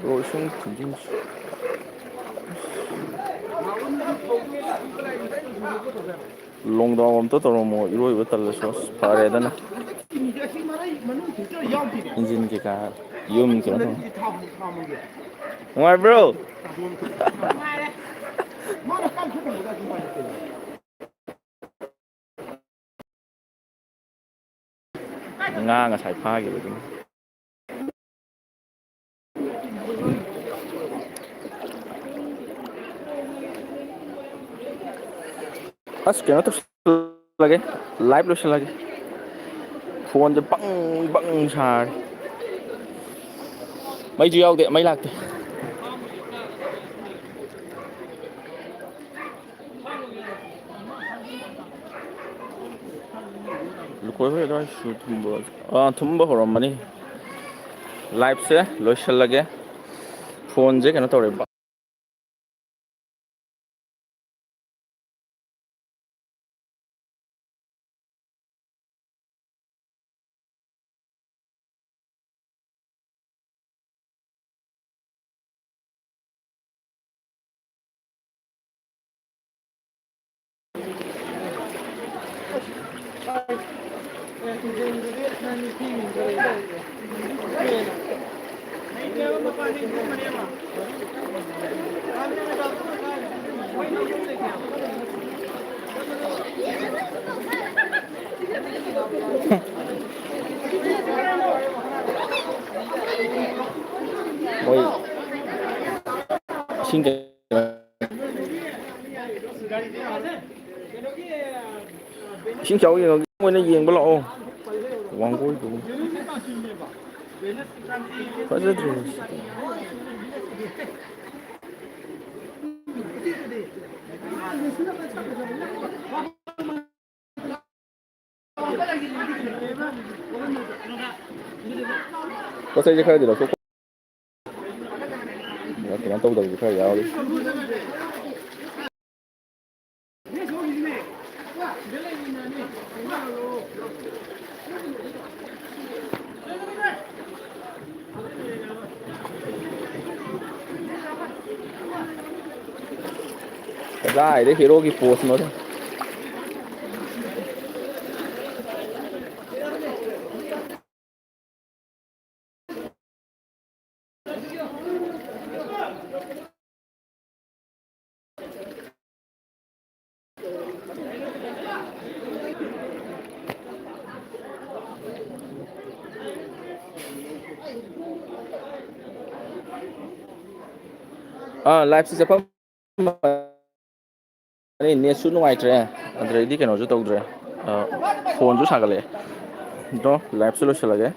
ꯕ꯭ꯔꯣ, ꯏꯁꯤꯡ ꯊꯤꯟꯖꯤꯟꯁꯤ꯫ ꯂꯣꯡꯗꯥꯎ ꯑꯝꯇ ꯇꯧꯔꯝꯃꯣ, ꯏꯔꯣꯏꯕ ꯇꯜꯂꯁꯨ꯫ ꯑꯁ, ꯐꯔꯦꯗꯅ꯫ ꯏꯟꯖꯤꯟ ꯀꯩꯀꯥ ꯌꯨꯝ ꯀꯩꯅꯣ ꯇꯧ-, ꯅꯨꯡꯉꯥꯏꯕ꯭ꯔꯣ? ꯉꯥ ꯉꯁꯥꯏ ꯐꯥꯈꯤꯕꯗꯨꯅꯤ꯫ ꯑꯁ, ꯀꯩꯅꯣ ꯇꯧꯁꯜꯂꯒꯦ, live ꯂꯣꯏꯁꯜꯂꯒꯦ꯫ Phone ꯁꯦ ꯕꯪ ꯕꯪ ꯁꯥꯔꯦ꯫ ꯃꯩꯁꯨ ꯌꯥꯎꯗꯦ, ꯃꯩ ꯂꯥꯛꯇꯦ꯫ ꯂꯨꯀꯣꯏ ꯍꯣꯏ ꯑꯗꯨꯋꯥꯏꯁꯨ ꯊꯨꯝꯕ, ꯑꯥ, ꯊꯨꯝꯕ ꯍꯧꯔꯝꯃꯅꯤ꯫ Live ꯁꯦ ꯂꯣꯏꯁꯤꯜꯂꯒꯦ꯫ Phone ꯁꯦ ꯀꯩꯅꯣ ꯇꯧꯔꯦ꯫ ꯃꯣꯏ ꯏꯁꯤꯡ ꯀꯩ-, ꯏꯁꯤꯡ ꯆꯥꯎ ꯌꯦꯡꯉꯒꯦ꯫ ꯑꯣꯏꯅ ꯌꯦꯡꯕ ꯂꯥꯛꯑꯣ꯫ ꯋꯥꯡꯒꯣꯏꯗꯨ꯫ ꯐꯖꯗ꯭ꯔꯦ꯫ ꯄꯣꯠ ꯆꯩꯁꯦ ꯈꯔꯗꯤ ꯂꯧꯊꯣꯛ꯫ ꯀꯩꯅꯣ ꯇꯧꯗꯕꯁꯨ ꯈꯔ ꯌꯥꯎꯔꯤ꯫ ꯀꯗꯥꯏꯗ ꯍꯦꯔꯣꯒꯤ ꯄꯣꯁꯅꯣꯗ꯫ ꯑꯥ, live ꯁꯤ ꯆꯠꯐꯝ ꯑꯅꯤ, netꯁꯨ ꯅꯨꯡꯉꯥꯏꯇ꯭ꯔꯦ, ꯑꯗꯨꯗꯩꯗꯤ ꯀꯩꯅꯣꯁꯨ ꯇꯧꯗ꯭ꯔꯦ, ꯑ, phoneꯁꯨ ꯁꯥꯒꯠꯂꯛꯑꯦ꯫ ꯑꯗꯣ liveꯁꯨ ꯂꯣꯏꯁꯤꯜꯂꯒꯦ꯫